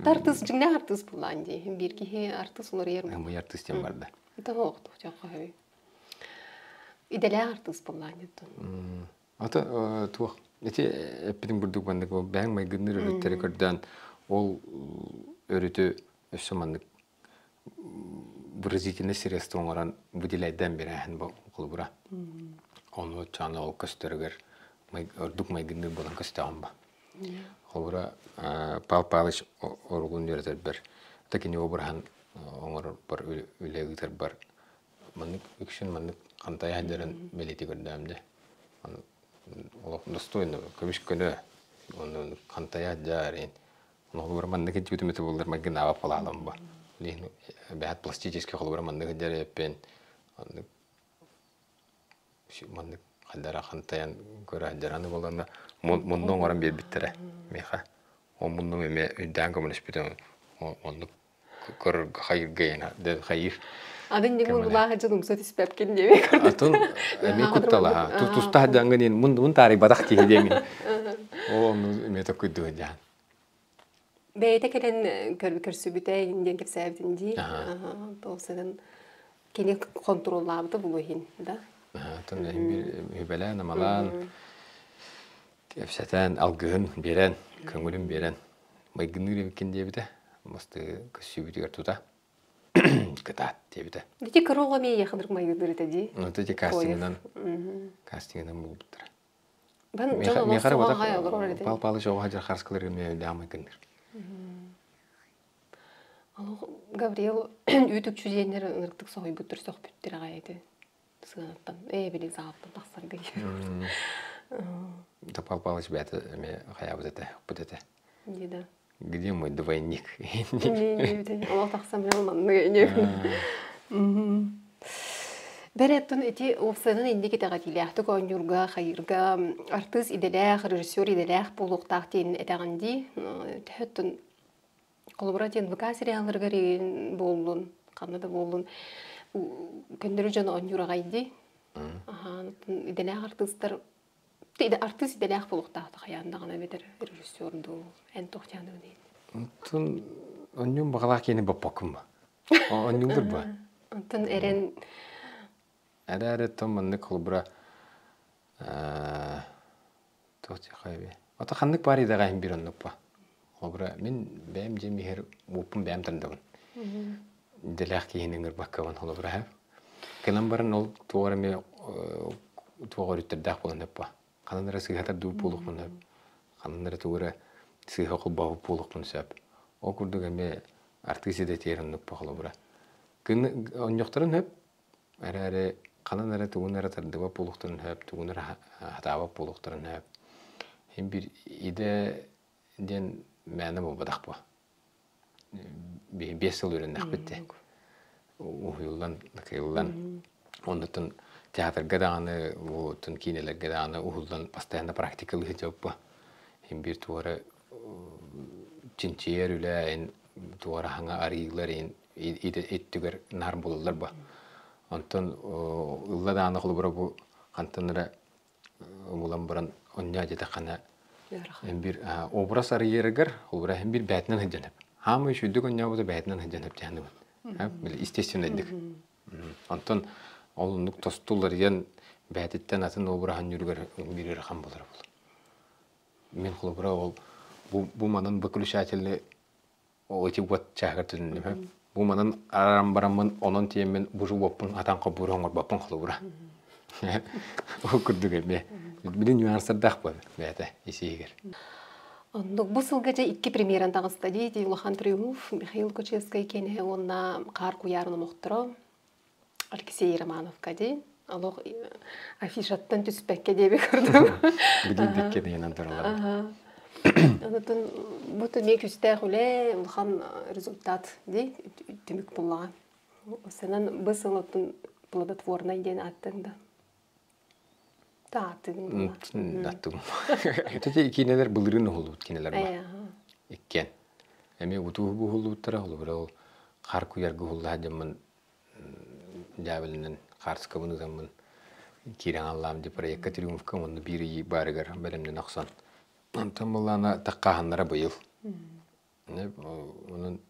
Артыс дьиҥнээх артыыс буллаан дии. Биир киһи артыыс уларыйар. Бу артыыс диэн барда. Того охтуох хөй. Иделээх артыыс буллаан диттун. Ата туох ити эппитин бурдук маннык бэйэҥ майгынныыр өрүттэри көрдөөн ол өрүтү өссө маннык выразительный средство оҥорон выделяйдаан биэрээһин холобура. Ону чаана ол көстөрүгэр ордук майгынныыр буолан көстөҕүм ба. Холобура Павел Павлович оругун үөрэтэрбэр та кини обраһын оҥорорбор үлэ ыытарбар маннык үксүн маннык хантайа сылдьарын бэлиэтии көрдөм дьэ. Олох достойно көбүс көнө онно хантайа сылдьар холобура маннык илдьибитим этэ буоллар майгынаабат балаалам ба. Билигин бэһэт пластический холобура маннык илдьэр эппин маннык маннык хандара хантайан көрө сылдьар аны буолларна мунну оҥорон биэрбиттэрэ миэхэ. Ол муннум эмиэ өйдөөн көмөлөспүтүм оннук көрөргө хайырга хайыр Атын дьиҥ мундулаах дьон умса түспэпкин диэбит көрдүм. Атын эмиэ кутталаха. Туста дьаҥҥын мун таарыйбатах киһи диэҥин. Ол онну эмиэ токкуйдуһун дьаhan. Бэйэтэ кэлэн көрсүбүтэ диэн кэпсээбитин дии. Тоосынан кини хонтуруоллаабыта булу иһин да. Атын үбэлээн, амалаан, кэпсэтэн, алгыһын биэрэн, көҥүлүн биэрэн майгыныыр эбиккин диэбитэ. Масты көссүүбүтүгэр тута кытаат диэбитэ. Ити кыра оҕо эмиэ яхынырк майгыныыр этэ дии. Ну, ити кастингынан кастингынан булбуттара. Бан дьон олох Миэхэ аҕай олорор этэ. Пал Палыч оҕо хадьар харскылар эмиэ даамай гынныр. Олох Гавриил үүтүкчү диэннэр ынырыктык соһуйбуттар сөхпүттэр аҕай этэ. Сыанаттан, били заалттан тахсарга. Да Пал Палыч бэйэтэ эмиэ хайаабыт этэ, укпут этэ. Дии да. Где мой двойник? Олох тахсан билэн маннык Бэреттон ити уопсайынан инники итэҕэтиилээхтик оонньуурга, хайыырга артыыс идэлээх, режиссер идэлээх буолуохтаах диэн этэҕин дии. Төһөттөн холобура диэн ВК сериалларыгар буоллун, ханна да буоллун, көннөрү дьон оонньуур аҕай дии. Идэлээх артыыстар артыыс идэлээх буолуохтаах хайаан даҕаны эбэтэр режиссер дуу, эн туох дианыгын иһин? Онтон онньуун баҕалаах киһини боппоккун ба. Онньуңдур ба. Онтон эрэн Эрээри тон маннык холобура туох диэхэй Ото ханнык баар идэҕэ иһин биир оннук ба. Холобура мин бэйэм дьиэм иһэр уоппун бэйэм тардабын. Идэлээх киһини ыҥырбаккабын холобура Кэлэн баран ол туох эмэ туох өрүттэрдээх буолан сөп ба. Ханан эрэ сыыһа тардыбыт буолуохпун сөп. Ханан эрэ тугу эрэ сыыһа холбообут буолуохпун сөп. Ол курдук эмиэ артыыс идэтигэр оннук ба холобура. Онньохторун сөп, эрээри ханан эрэ тугун эрэ тардыбат буолуохтарын сөп, тугун эрэ хатаабат буолуохтарын сөп. Иһин биир идэ диэн мээнэ буолбатах буо. 5 сыл үөрэннэхпит дии. Уһуйуллан, такайыллан. Оннуттан театрга даҕаны, оттон киинэлэргэ даҕаны уһуллан постоянно практикалыы сылдьыбыппа. Иһин биир туох эрэ чинчийэр үлэ, эн туох эрэ хаҥа арыйыылар ин иттүгэр наар булаллар ба. Онтон ылла даҕаны холобура бу хантан эрэ булан баран онньоо диэтэххинэ биир образ арыйарыгар холобура биир бээтинэн сылдьан сөп. Хаамай үчүгдүк онньообута бээтинэн сылдьан сөп диэхинибин. Естественнайдык. Онтон ол оннук тосту уларыйан бээтиттэн атын образ онньууругар биир ыарахан буолар буолар. Мин холобура ол бу манан выключательный Ити уот чааһыгар түннүм. Бу манан араран бараммын, онон тиэммин бу уоппун атан хобуур оҥорбоппун холобура. Ол курдук эмиэ. Билин нюанстардаах буолар бэйэтэ исиигэр. Оннук бу сылга дьэ икки премьеран таҕыста дии ити улахан триумф Михаил Кучевскай киэнэһэ уонна Хаар куйаарын омохторо Алексей Романовка дии. Олох афишаттан түспэккэ диэби көрдүм. Билиндикке дыйанан туралар. Онотон бу эмиэ күстээх үлэ, улахан результат ди түмүк буллаҕа. Сенан бы сыл оттон плодотворный диэн ааттыҥ да. Тааттыгын була. Аттыгым. Ити киинэлэр былырыын уһуллубут кинилэр ба. Иккиэн. Эми утуу уһуллубуттара, холобура ол хар куйарга уһуллаha дьоммун дьаабылынан хаарскабын ытаммын киирэн аллаам ди проекка триумфка онно биир ыйы баарыгар бэлэмнэн охсон. Онтон былаана таккааһыннара быйыл. Онон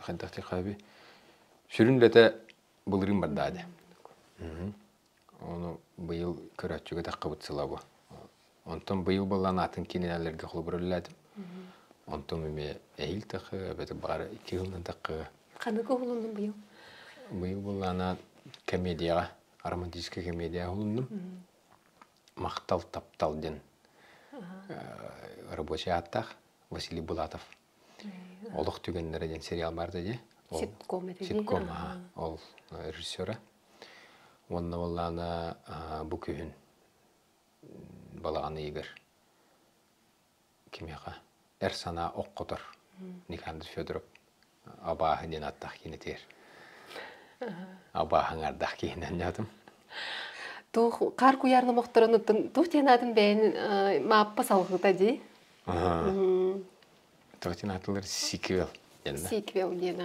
хайдах хаби сүрүн үлэтэ былырыын бардаа дии. Ону быйыл көрөөччүгэ таххыбыт сыла бу. Онтон быйыл былаан атын кинилэргэ холобур үлэлээтим. Онтон эмиэ эһиил тахы, эбэтэр баҕар икки сылынан таххы. Ханнык уһулуннум быйыл? Быйыл былаана комедияҕа, романтическай комедия уһулуннум. Махтал таптал диэн рабочий ааттаах Василий Булатов Олох түгэннэрэ диэн сериал баар да дии. Ситком этэ дии. Ситком, ол режиссера. Уонна буоллаана бу күһүн балаҕан ыйыгар кимиэхэ эр санаа ох хотор Никандр Федоров абааһы диэн ааттаах киинэтигэр абааһы аҥаардаах киһинэн дьаатым. Туох хаар куйаар номохторун оттон туох диэн аатын бэйэн мааппа салгыта дии. Туох диэн аатылар сиквел диэн Сиквел диэн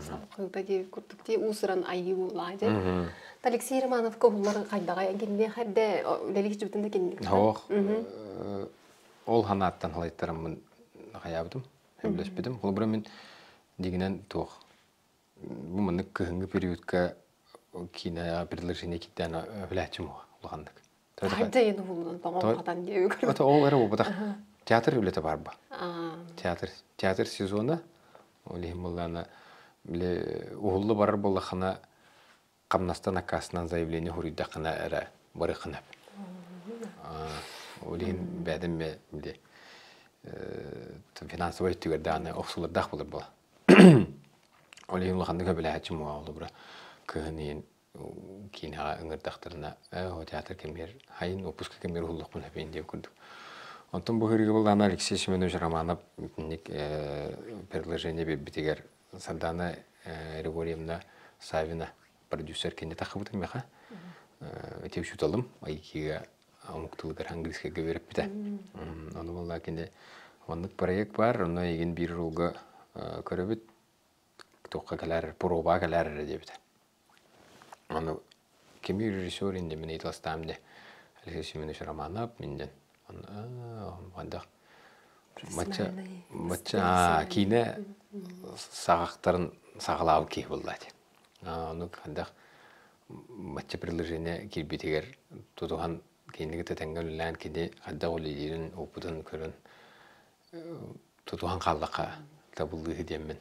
салгыта дии курдук дии уусуран айыы буоллаа дии. Алексей Романовка уһуллар хайдаҕай кинини хэрдэ үлэлиир дьыбытын да кинини. Хоох ол ханааттан халайтараммын хайаабытым, сөбүлэспитим. Холобура мин дигинэн туох бу маннык кыһыҥҥы периодка киинэ предложение киирдээн үлээччим улаханнык. Хайдайын уһулунан тоҥон хатан диэби Ото ол эрэ буолбатах. Театр үлэтэ бар ба. Театр театр сезона ол иһин буоллаана били уһуллу барар буоллаххына хамнастан аккаастанан заявление хуруйдаххына эрэ барыаххына ол иһин бэйэтин били финансовай өттүгэр даҕаны охсулардаах буолар буола. Ол иһин улаханнык өбүлээччим буолла кыһын иһин киинэҕэ ыҥырдахтарына ээ театр кэмигэр хайын отпуска кэмигэр уһуллуохпун сөбүйэн диэн курдук. Онтон бу ырыа буоллаҕына Алексей Семенович Романов итинник предложение биэрбитигэр Сардана Григорьевна Савина продюсер кини таххыбытым миэхэ. Ити учууталым Айкига омук тылыгар английскайга үөрэппитэ. Ону буолла кини оннук проект бар, онно эйигин биир ролга көрөбүт, туохха кэлээр, пробаҕа кэлээр эрэ диэбитэ. Ону кими режиссер инде мин ыйыталастаам де Алексей Семенович Романов минден. Хайдах Бачча бачча киинэ саҕахтарын саҕалаабыт киһи буолла ити. Ону хайдах бачча предложение киирбитигэр тутуһан кинини кытта тэҥҥэ үлэлээн кини хайдах үлэлиирин опытын көрөн тутуһан хааллахха табыллыыһы диэммин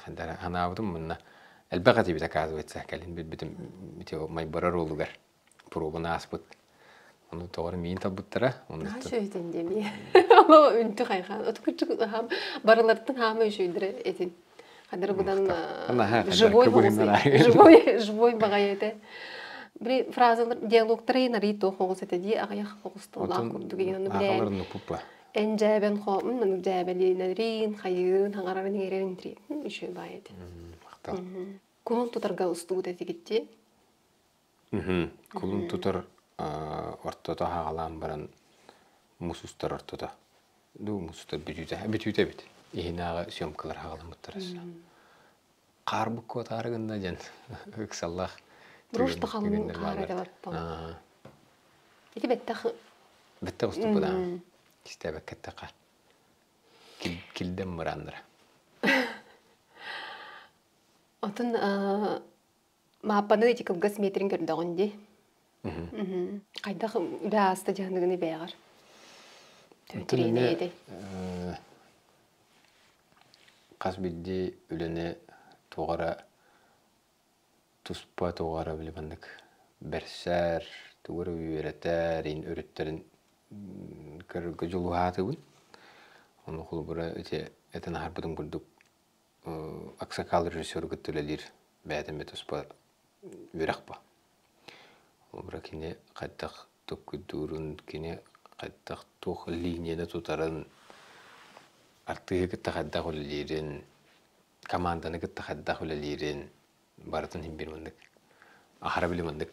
санаабытым мунна элбэх этибит оказывается кэлин билбитим ити майбара ролугар пробаны ааспыт. Ону тоҕо миин талбыттара. Наһаа үчүгэй диэми. Ону үнтү хайхан. Оту күчүк хаам барылартан хаама үчүгүйдэрэ этин. Хадыр будан живой живой живой баҕайы этэ. Били фразалар диалогтары нари то хоҕус этэ дии аҕыйах хоҕустуулаах курдук аны билээн. Эн дьээбэн хо маннык дьээбэлиинэрин хайыын хаҥарарын иҥэрэрин үчүгэй баайы этэ. Кулун тутарга устубут этигитти. Кулун тутар ортото аһаҕалаан баран муус устар ортото. Дуу муус устар бүтүүтэ бүтүүтэ эбит. Иһинээҕи съемкалар аҕаламмыттар өссө. Хаарбыт куотаары гынна диэн ыксаллаах Брошта халыҥ хаара кэлаттан. Ити бэттэх Бэттэх уступпут аа. Кистээбэккэ эттэххэ. Килдэм мырааннара. Отун Мааппаны ити кылгас метрин көрдөҕүн дии. Хайдах үлэ ааста дьаһаныгыны бэйэҕэр? Тириэнэ Хас биирдии үлэни туох эрэ туспа туох эрэ били маннык бэрсэр, тугу эрэ үөрэтэр, ин өрүттэрин көрөргө дьулуһаатыбын. Ону холобура ити этэн аһарбытым курдук аксакал режиссеру кытта үлэлиир бэйэтин туспа үөрэх бу. Обра кини хайдах токкуйдуурун, кини хайдах туох линияны тутарын, артыыһы кытта хайдах үлэлиирин, команданы кытта хайдах үлэлиирин барытын иһин бир маннык аһара били маннык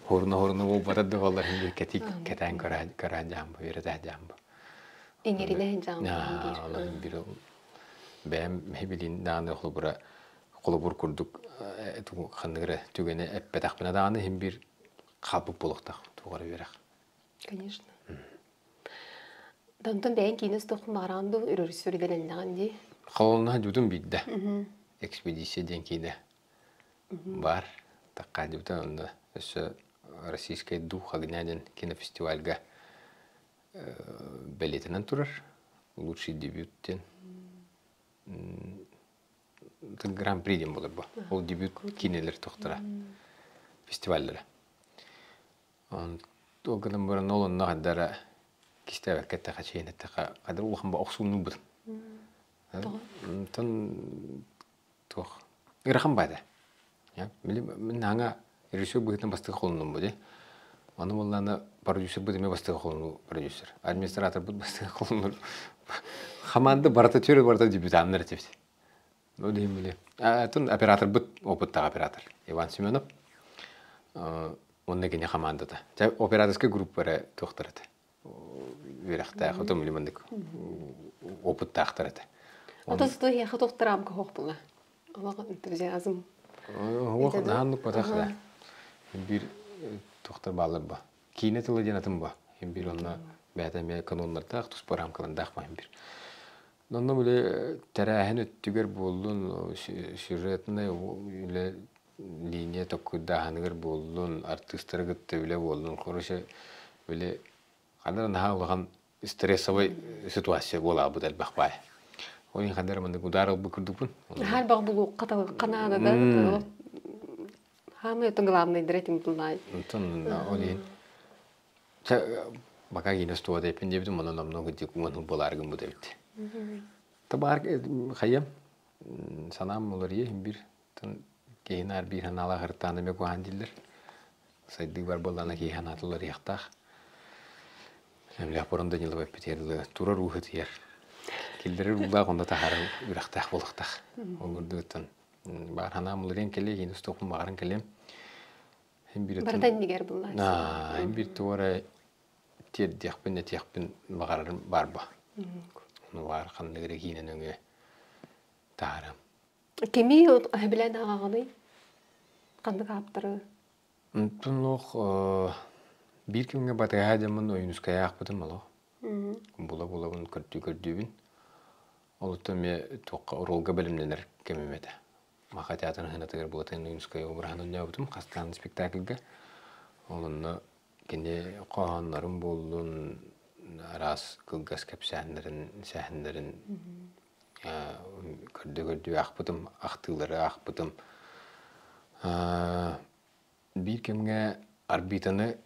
хоруна-хоруна буолбата да буоллар иһин бир кэтик кэтээн көрөөн дьаамба үөрэтэ дьаамба Иҥэринэ дьаамба биир. Онон иһин бир бэйэм билин даҕаны холобура холобур курдук ханнык эрэ түгэни эппэтэхпинэ даҕаны иһин бир хаалбыт буолуохтаах туох эрэ үөрэх. Конечно. Онтон бэйэҥ киинэ устуоххун баҕараҕын дуу, режиссер идэлэннэҕин дии? Холонно дьутум биирдэ. Экспедиция диэн киинэ баар. Таккаадьыбыта онно өссө Российскай дух огня диэн кинофестивальга бэлиэтэнэн турар. Лучший дебют диэн. Гран-при диэн буолар бу. Ол дебют киинэлэр тохтора фестиваллара. Ол гынан баран ол онно хардара кистээбэккэ эттэххэ чиэн эттэххэ хадыр улахан охсууннуубут. Онтон туох ыарахан баада. Мин хаҥа режиссер быһыытынан бастакы холоннум ди. Ону буоллаана продюсербыт эмиэ бастакы холонуу продюсер. Администраторбыт бастакы холонуу. Хамаанда барыта түөрт барыта дебютаннар этибит. Ну, диһим били. Атын операторбыт опыттаах оператор Иван Семенов. Онно кини хамаандата. Операторскай группа эрэ туохтар этэ. Үөрэхтээх, отом били маннык опыттаахтар этэ. Ото сто хеха тохтараамка хоох була. Олох энтузиазм. Оһуох наһааннык батах да. Биир тохтор баалар ба. Киинэ тыла диэн атын ба. Биир онно бэйэтэ эмиэ каноннардаах, туспа рамкалардаах ба бир. Онно били тэрээһин өттүгэр буоллун, сюжетнай үлэ линия токкуйдааһыныгар буоллун, артыыстары кытта үлэ буоллун, короче, били ханна наһаа улахан стрессовай ситуация буолаабыт элбэх баай. Ол иһин ханна эрэ маннык удар ылбыт курдукпун. Наһаа элбэх булуохха наада да. Хаамай это главный этим буллаай. Онтон ол иһин Чэ, пока киинэ устуота эппин диэбитим, онон намного дик уон буолааргын бут эбит. Табаар хайам санаам уларыйа иһин биир киһи наар биир санаалаах ырытаан эмэ куһаан дииллэр. Сайдыы бар буоллаҕына киһи санаата уларыйыахтаах. Эмлэх Борон Данилов эппитигэр дылы турар уу ытыйар. Киллэрэр уулаах онно таһаарар үрэхтээх буолуохтаах. Ол курдуктан баар санаам уларыйан кэлиэ, киһини устуохпун баҕаран кэлиэм. Барыта иннигэр буллааччы. Биир тугу эрэ тиэрдиэхпин, этиэхпин баҕарарым баар бу. Ону баар ханнык эрэ киинэ нөҥүө таһаарам. Кими билэн ааҕаҕыный? Ханнык ааптары? Онтон олох биир кэмҥэ батыһа дьоммун Ойуунускайы аахпытым олох. Була-булабын көрдүү-көрдүүбүн. Олуттан эмиэ туохха оруолга бэлэмнэнэр кэмим этэ. Маха театрын сыанатыгар Буотан Ойуунускай обраһын оонньообутум хастаан спектакльга. Ол онно кини хоһооннорун буоллун, араас кылгас кэпсээннэрин, сэһэннэрин көрдө-көрдүү аахпытым, ахтыылары аахпытым. Биир кэмҥэ Арбитаны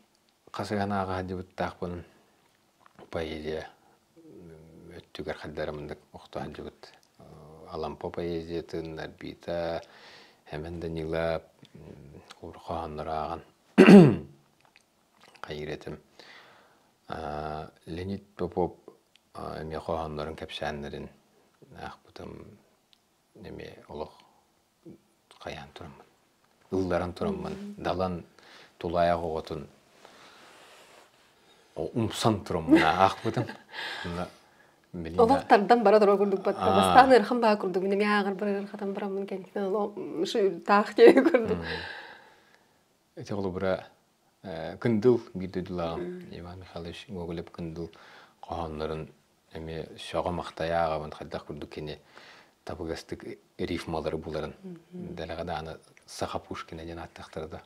хасыһан ааҕа сылдьыбыттаахпын поэзия өттүгэр хайдара мындык охто сылдьыбыт. Алампа поэзиятын, Арбита, Хэмэн Данила хоһооннору ааҕан хайыыр этим. Леонид Попов эмиэ хоһооннорун кэпсээннэрин аахпытым эмиэ олох хайаан тураммын, ылларан тураммын, далан тулаайах оҕотун умсан тураммын аахпытым. Олох тардан бара турар курдук батта. Бастаан ыарахан баа курдук. Мин эмиэ ааҕар бар ыарахатан бараммын кэнниттэн олох таах диэ курдук. Ити холобура Кындыл биир дойдулааҕым Иван Михайлович Гоголев Кындыл хоһооннорун эмиэ сөҕө-махтайа ааҕабын хайдах курдук кини табыгастык рифмалары буларын дэлэҕэ даҕаны саха Пушкина диэн ааттаахтара да.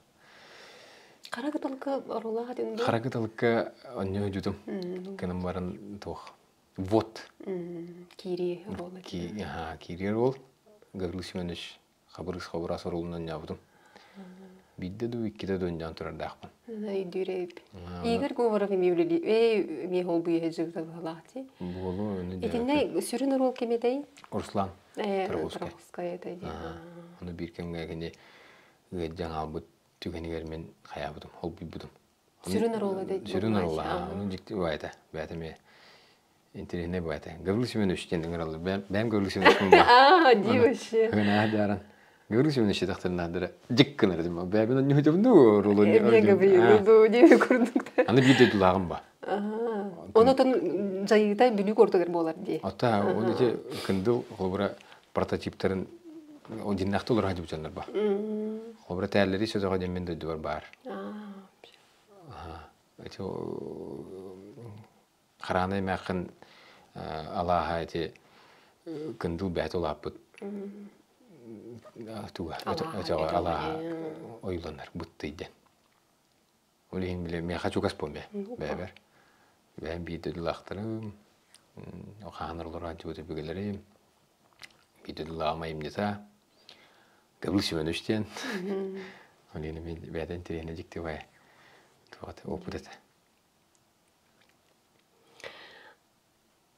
Хара кыталыкка оруулаах этин Хара кыталыкка онньо дьутум кынам баран туох вот киирии оруола киирии оруол Гаврил Семенович Хабырыыс хабырас оруолунан ньаабытым. Биирдэ дуу, иккитэ дуу өндөөн турардаахпын. Өйдүүр эбит. Игорь Говоров эмиэ үлэлии, ээ эмиэ холбуйа сылдьыбыта быһыылаах дии. Буолуо, аны Итиннэ сүрүн оруол ким этэй? Руслан Тарковскай. Тарковскай этэй дии. Аны биир кэмҥэ кини ыалдьан хаалбыт. түгэнигэр мин хайаабытым, холбуйбутум. Сүрүн оруола Сүрүн оруола, ону дьикти баайта, бэйэтэ эмиэ интэриэһинэй баайта. Гаврил Семенович диэн ыҥыраллар. Бэйэм Гаврил Семенович Аа, дии вообще. Гына дааран. Гаврил Семенович тахтарнаадара дьик гынар дим. Бэйэбин онньуһутабын дуу оруолун. Эмиэ Гаврил дуу дии курдук. Аны биир дойдулааҕым ба. Онотон дьайыыта Бүлүү куортугар буолар дии. Ота ол ити Кындыл холобура прототиптарын дьиннэхтэ олорор дьоннор ба. Холобура тээллэри сөтөҕө диэн мин дойдубар баар. Ити Хараанай эмээххин алааһа ити Кындыл бэйэтэ улааппыт туга өтөҕө алааһа ойууланар быттый диэн. Ол иһин били миэхэ чугас буолбе бэйэбэр. Бэйэм биир дойдулаахтарым, хаһан олорооччубут өбүгэлэрим, биир дойдулааҕым айымньыта Гаврил Семенович диэн. Ол иһин мин бэйэтин интэриэһинэ дьикти бай опыт этэ.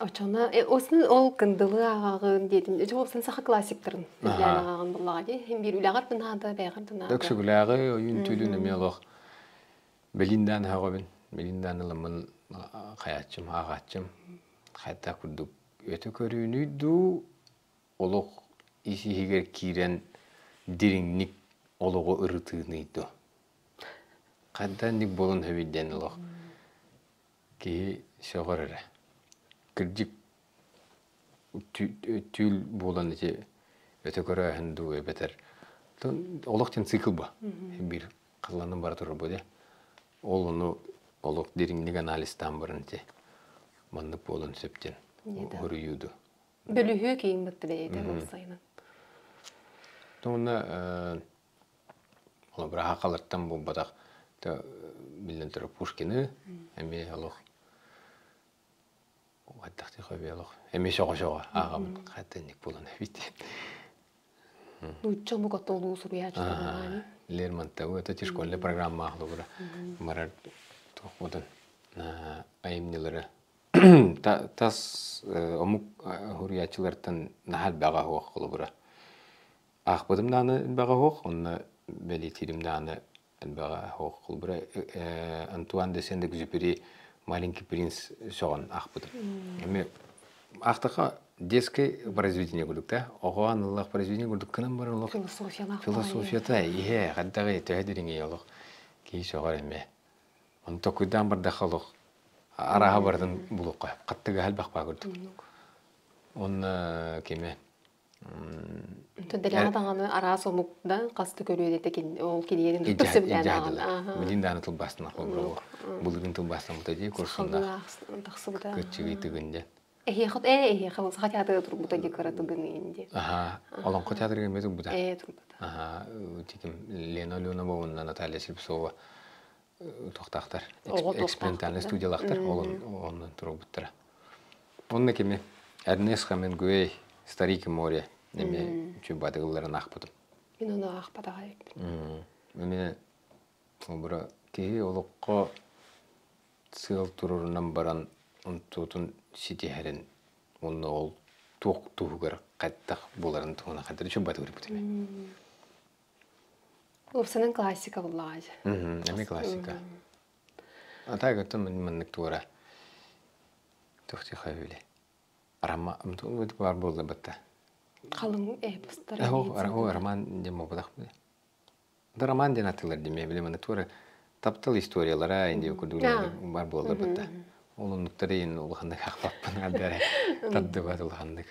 Оччоҕуна осны ол кындылы ааҕаҕын диэтим. Дьэ уопсан саха классиктарын үлээн ааҕаҕын буллаҕа дии. Һин биир үлэҕэр да наада, бэйэҕэр да наада. Өксөкүлээҕи ойуун түүлүн эмиэ олох Белиндаан аһаҕабын. Белиндаан ыламмын хайааччым, ааҕааччым. Хайдах курдук өтө көрүүнүй дуу, олох ис-иһигэр киирэн дириҥник олоҕу ырытыыный дуу. Хайдах буолан сөбүй диэн олох Киһи сөҕөр эрэ. Кырдьык түүл буолан ити өтө көрөөһүн дуу эбэтэр олох диэн цикл ба. Биир хатыланан бара турар бу дии. Ол ону олох дириҥник анализтаан баран ити маннык буолан сөп диэн уһуруйуу дуу. Бөлүһүөк иин бытты бэйэтэ уопсайынан. Уонна Холобура, сахалартан буолбатах биллэн турар Пушкины эмиэ олох хайдах олох эмиэ сөҕө-сөҕө ааҕабын хаттанник буолан эбит. Нуучча омук оттолуу суруйааччылар Лермонтовы это школьная программа холобура барар туох буолан айымньылары тас омук суруйааччылартан наһаа элбэҕэ суох холобура Аахпытым даҕаны элбэҕэ суох, онно бэлиэтиирим даҕаны элбэҕэ суох. Холобура, Антуан де Сент-Экзюпери «Маленький принц» сөҕөн аахпытым. Эми аахтахха детское произведение курдук да, оҕо аналлаах произведение курдук гынан баран олох философиялаах философията иһэ хайдаҕый төһө дириҥий олох киһи сөҕөр эмиэ. Ону толкуйдаан бардахха олох арааһа барытын булуохха хаттыгаһа элбэх баа курдук. Онно кими Дэлэҕэ даҕаны араас омук да хас да көлүөнэтэ ол кинигэни туттар сөбүлээн ааҕан. Билин дааны тылбаастан холборо былыргын тылбаастаммыта дии курсуннаах тахсыбыта. Кыччыгый тыгын диэн. Эһиэхэ ээ эһиэхэ саха театрыгар турбута дии кыра тыгын диэн. Аха, Олоҥхо театрыгар эмиэ турбута. Ээ турбута. Аха, тиким Лена Леонова уонна Наталья Слепцова туохтаахтар экспериментальный студиялаахтар ол онон турбуттара. Онно кими Эрнест Хемингуэй «Старик и море» эмиэ үчүгэй аахпытым. Мин ону аахпатаҕа эбиппин. Эмиэ холобура киһи олоххо сыал туруорунан баран онтуутун ситиһэрин уонна ол туох туһугар хайдах буоларын туһунан хайдах үчүгэй баатыгырбыт эмиэ. Уопсанан классика буллаҕа дьэ. Эмиэ классика. А так оттон маннык туора туох диэхэ Роман баар буолла батта. Халыҥ эпостар. О, роман диэн буолбатах. Да роман диэн атыылар диме били маннык туора таптал историялара инди курдук бар буолла батта. Ол оннуктары иин улаханнык ахпаппын ардары тардыбат улаханнык.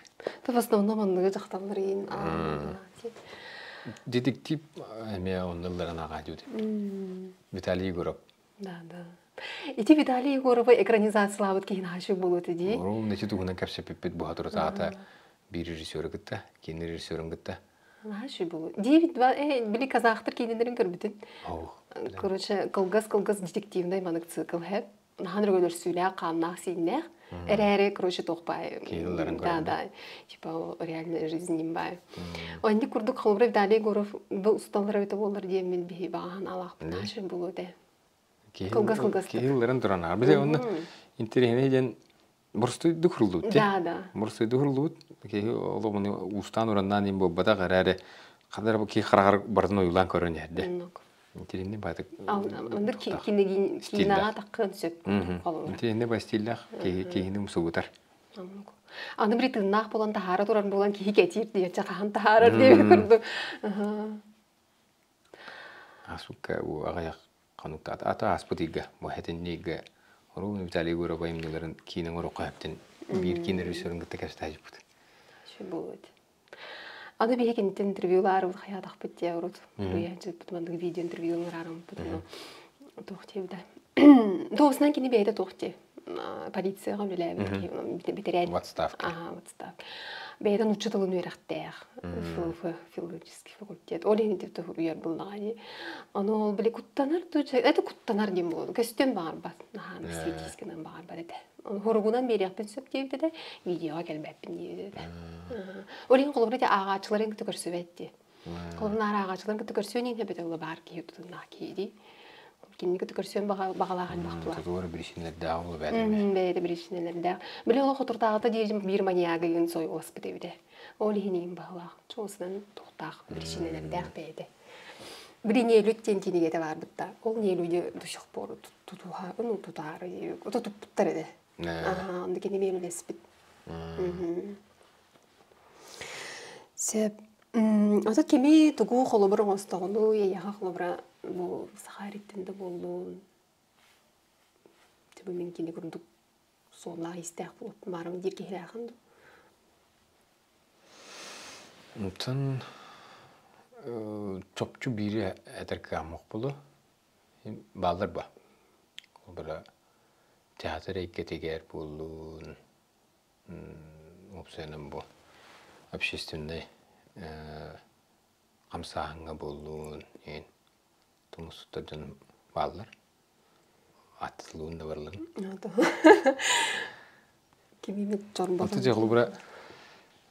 То в основном оннугу дьахталлар иин Детектив эмиэ оннулларын аҕаа дьүдү. Виталий Егоров. Да, да. Ити Виталий Егоровы экранизациялаабыт киһин хаачык буолуо дии. Ровно ити туһунан кэпсэппиппит буһа турутаата биир режиссеры кытта, кини режиссерын кытта. Хаачык буолуо. Девять два били казахтар киинэлэрин көрбүтүн. Короче, кылгас-кылгас детективный манык цикл хэп. Нахан өргөлөрсүүлээх, хааннаах-сииннээх. Эрээри, короче, туох баай. Да, да. Типа реальная жизнь баай. Онни курдук холобура Виталий Егоров бу усталлара эбитэ буоллар диэн мин биһи бааһан алаахпын наша булуо этэ. Кылгас-кылгас. Киһи ылларан туран аар. Бile онно интэриэһинэй диэн боростуйдук хуруллубут. Да, да. Боростуйдук хуруллубут. Киһи олоҕун уустаан ураннаан иин буолбатах эрээри ханна эрэ киһи хараҕар барытын ойуулаан көрөн иһэрдэ. Интелинни баатык Андыр кинигаҕа таххыан сөп холобура. Интелинни ба стиллах киһини мусугутар. Аны бiri тыыннаах буолан таһаара турар буолан киһи кэтиир диэччэ хаһан таһаарар диэбит курдук. Асукка у аҕыйах хонуктаата. Ата ааспыт ыйга, бу хэтинни ыйга Орул Виталий Егоров айымньыларын киинэ оҥоруохха сөптөн биир киин режиссерын кытта кэпсэтээчиппит. Будет. Аны биһи киниттэн интервьюлаарыбыт хайаатахпыт диэ урут. Уйааччыппыт маннык видео интервью ыңыраарыммыт туох диэбитэ. Туосунан кини бэйэтэ туох диэ полицияҕа үлэлээбит бэтэрээн. В отставке. Ага, в отставке. Бэйэтэ нуучча тылын үөрэхтээх. ФФ, филологический факультет. Ол иһин туһуруйар буллаҕа дии. Ону ол били куттанар это куттанар диэн буолуо. Көстүөн баҕарбат. Наһаа светискинэн баҕарбат этэ. Хоругунан биэриэхпин сөп диэбитэ да, видеоҕа кэлбэппин диэбитэ да. Ол иһин холобура ити ааҕааччыларын кытта көрсүбэт дии. Холобура наар ааҕааччыларын кытта көрсүөн иһин эбэтэ ыла баар киһи тутуннаах киһи дии. Кинини кытта көрсүөн баҕалаах элбэх буолар. Тутуор биричиинэлэрдээх ол бэйэтэ. Бэйэтэ биричиинэлэрдээх. Били ол хотурдааҕыта диир биир маньягы сойуоласпыт эбитэ. Ол иһин иин баһылаах. Чуосунан туохтаах биричиинэлэрдээх бэйэтэ. Били нелюдь диэн кинигэтэ баарбытта. Ол нелюди до сих пор тутуһа, ну, тутаары, тутуппуттар этэ. Аха, онно кини миэмэлэспит. Сөп. Ото кими тугу холобур оҥостоҕунуй, эйиэхэ холобура бу саха эриттэн да буоллун, типа мин кини курдук суоллаах-иистээх буолуп диир киһилээхин дуу? Онтон чопчу биири этэр кыаммах буолуо. Бааллар ба. Холобура театр эйгэтигэр буоллун, уопсайынан бу общественнай хамсааһыҥҥа буоллун, тумус туттар дьон бааллар. Аттылуун да барыларын. Кимимит чорботун. Аты холобура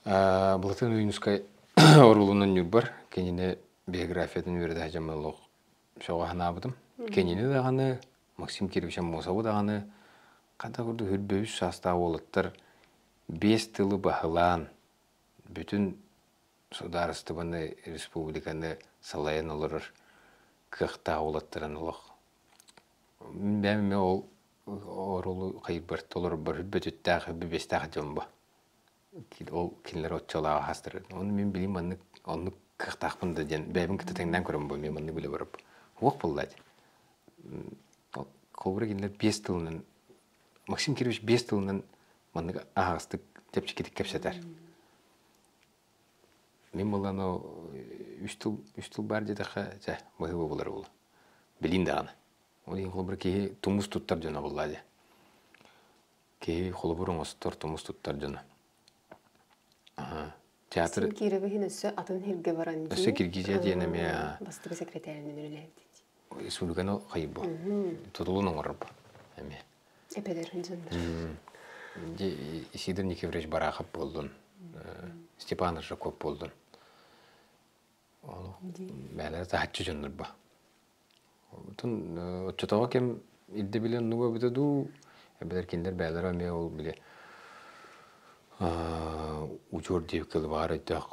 Былатын Ойуунускай оруолунан Ньурбар кинини биографиятын үөрэтэ сылдьаммын олох сөҕө санаабытым. Кинини даҕаны, Максим Кирович Аммосову даҕаны хата курдук үрбөһүс саастаах уолаттар биэс тылы баһылаан бүтүн судаарыстыбаны, республиканы салайан олорор кыахтаах уолаттарын олох бэйэм эмиэ ол оруолу хайбар толорбор үрбөтүттээх, үрбүбэстээх дьон бу. Ол кинилэр оччолоох аһастар. Ону мин билим маннык оннук кыахтаахпын да диэн бэйэбин кытта тэҥнээн көрөн бу мен маннык билэ барып. Уох буолла дии. Холобура кинилэр биэс тылынан Максим Кирович биэс тылынан маннык аһаҕастык чэпчэкитик кэпсэтэр. Мин буоллаҕына үс тыл баар диэтэххэ, чэ, быһыы буолар буолуо. Билиин даҕаны. Ол иһин холобура киһи тумус туттар дьоно буоллаа дии. Киһи холобур оҥостор, тумус туттар дьоно. Театр Максим Кировиһин өссө атын сиргэ баран Өссө Киргизия диэн эмиэ бастакы секретаринэн үлэлээбит. Республиканы хайбы. Тутулун оҥорор эмиэ. Эпедерин дьоннор. Исидор Никифорович Барахов буоллун, Степан Рыжаков буоллун. Ону бээлэрэ таһаччы дьоннор ба. Отон оччотооҕу кэм ирдэбилэ оннуга эбитэ дуу, эбэтэр кинилэр бээлэрэ эмиэ ол били учуор диэбиккэ баар өйдөөх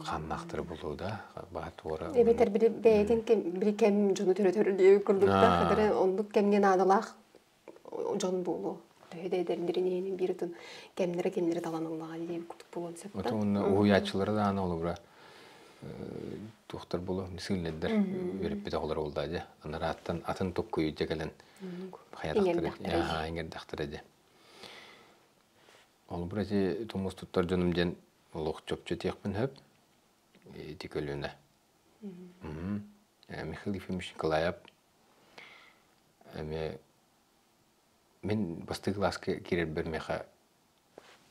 хааннаахтара буолуо да, баат туора. Эбэтэр били бэйэтин били кэм дьону төрөтөр диэбит курдуктар, хадары оннук кэмҥэ наадалаах дьон буолуо. Төһө да эдэрдэрин биир ытын кэмнэрэ кинилэри талан ыллаҕа диэбит курдук буолуон сөп да. Уонна уһуйааччылара даҕаны холобура туохтар буолуо сыыллэрдэр үөрэппит оҕолоро буоллаа дьэ. Анарааттан атын токкуйу дьэ кэлэн хайатахтара иҥэрдэхтэрэ дьэ. Холобура ити тумус туттар дьонум диэн олох чопчу этиэхпин сөп. Ити көлүөнэ. Михаил Ефимович Николаев эмиэ мин бастакы кылааска киирэрбэр миэхэ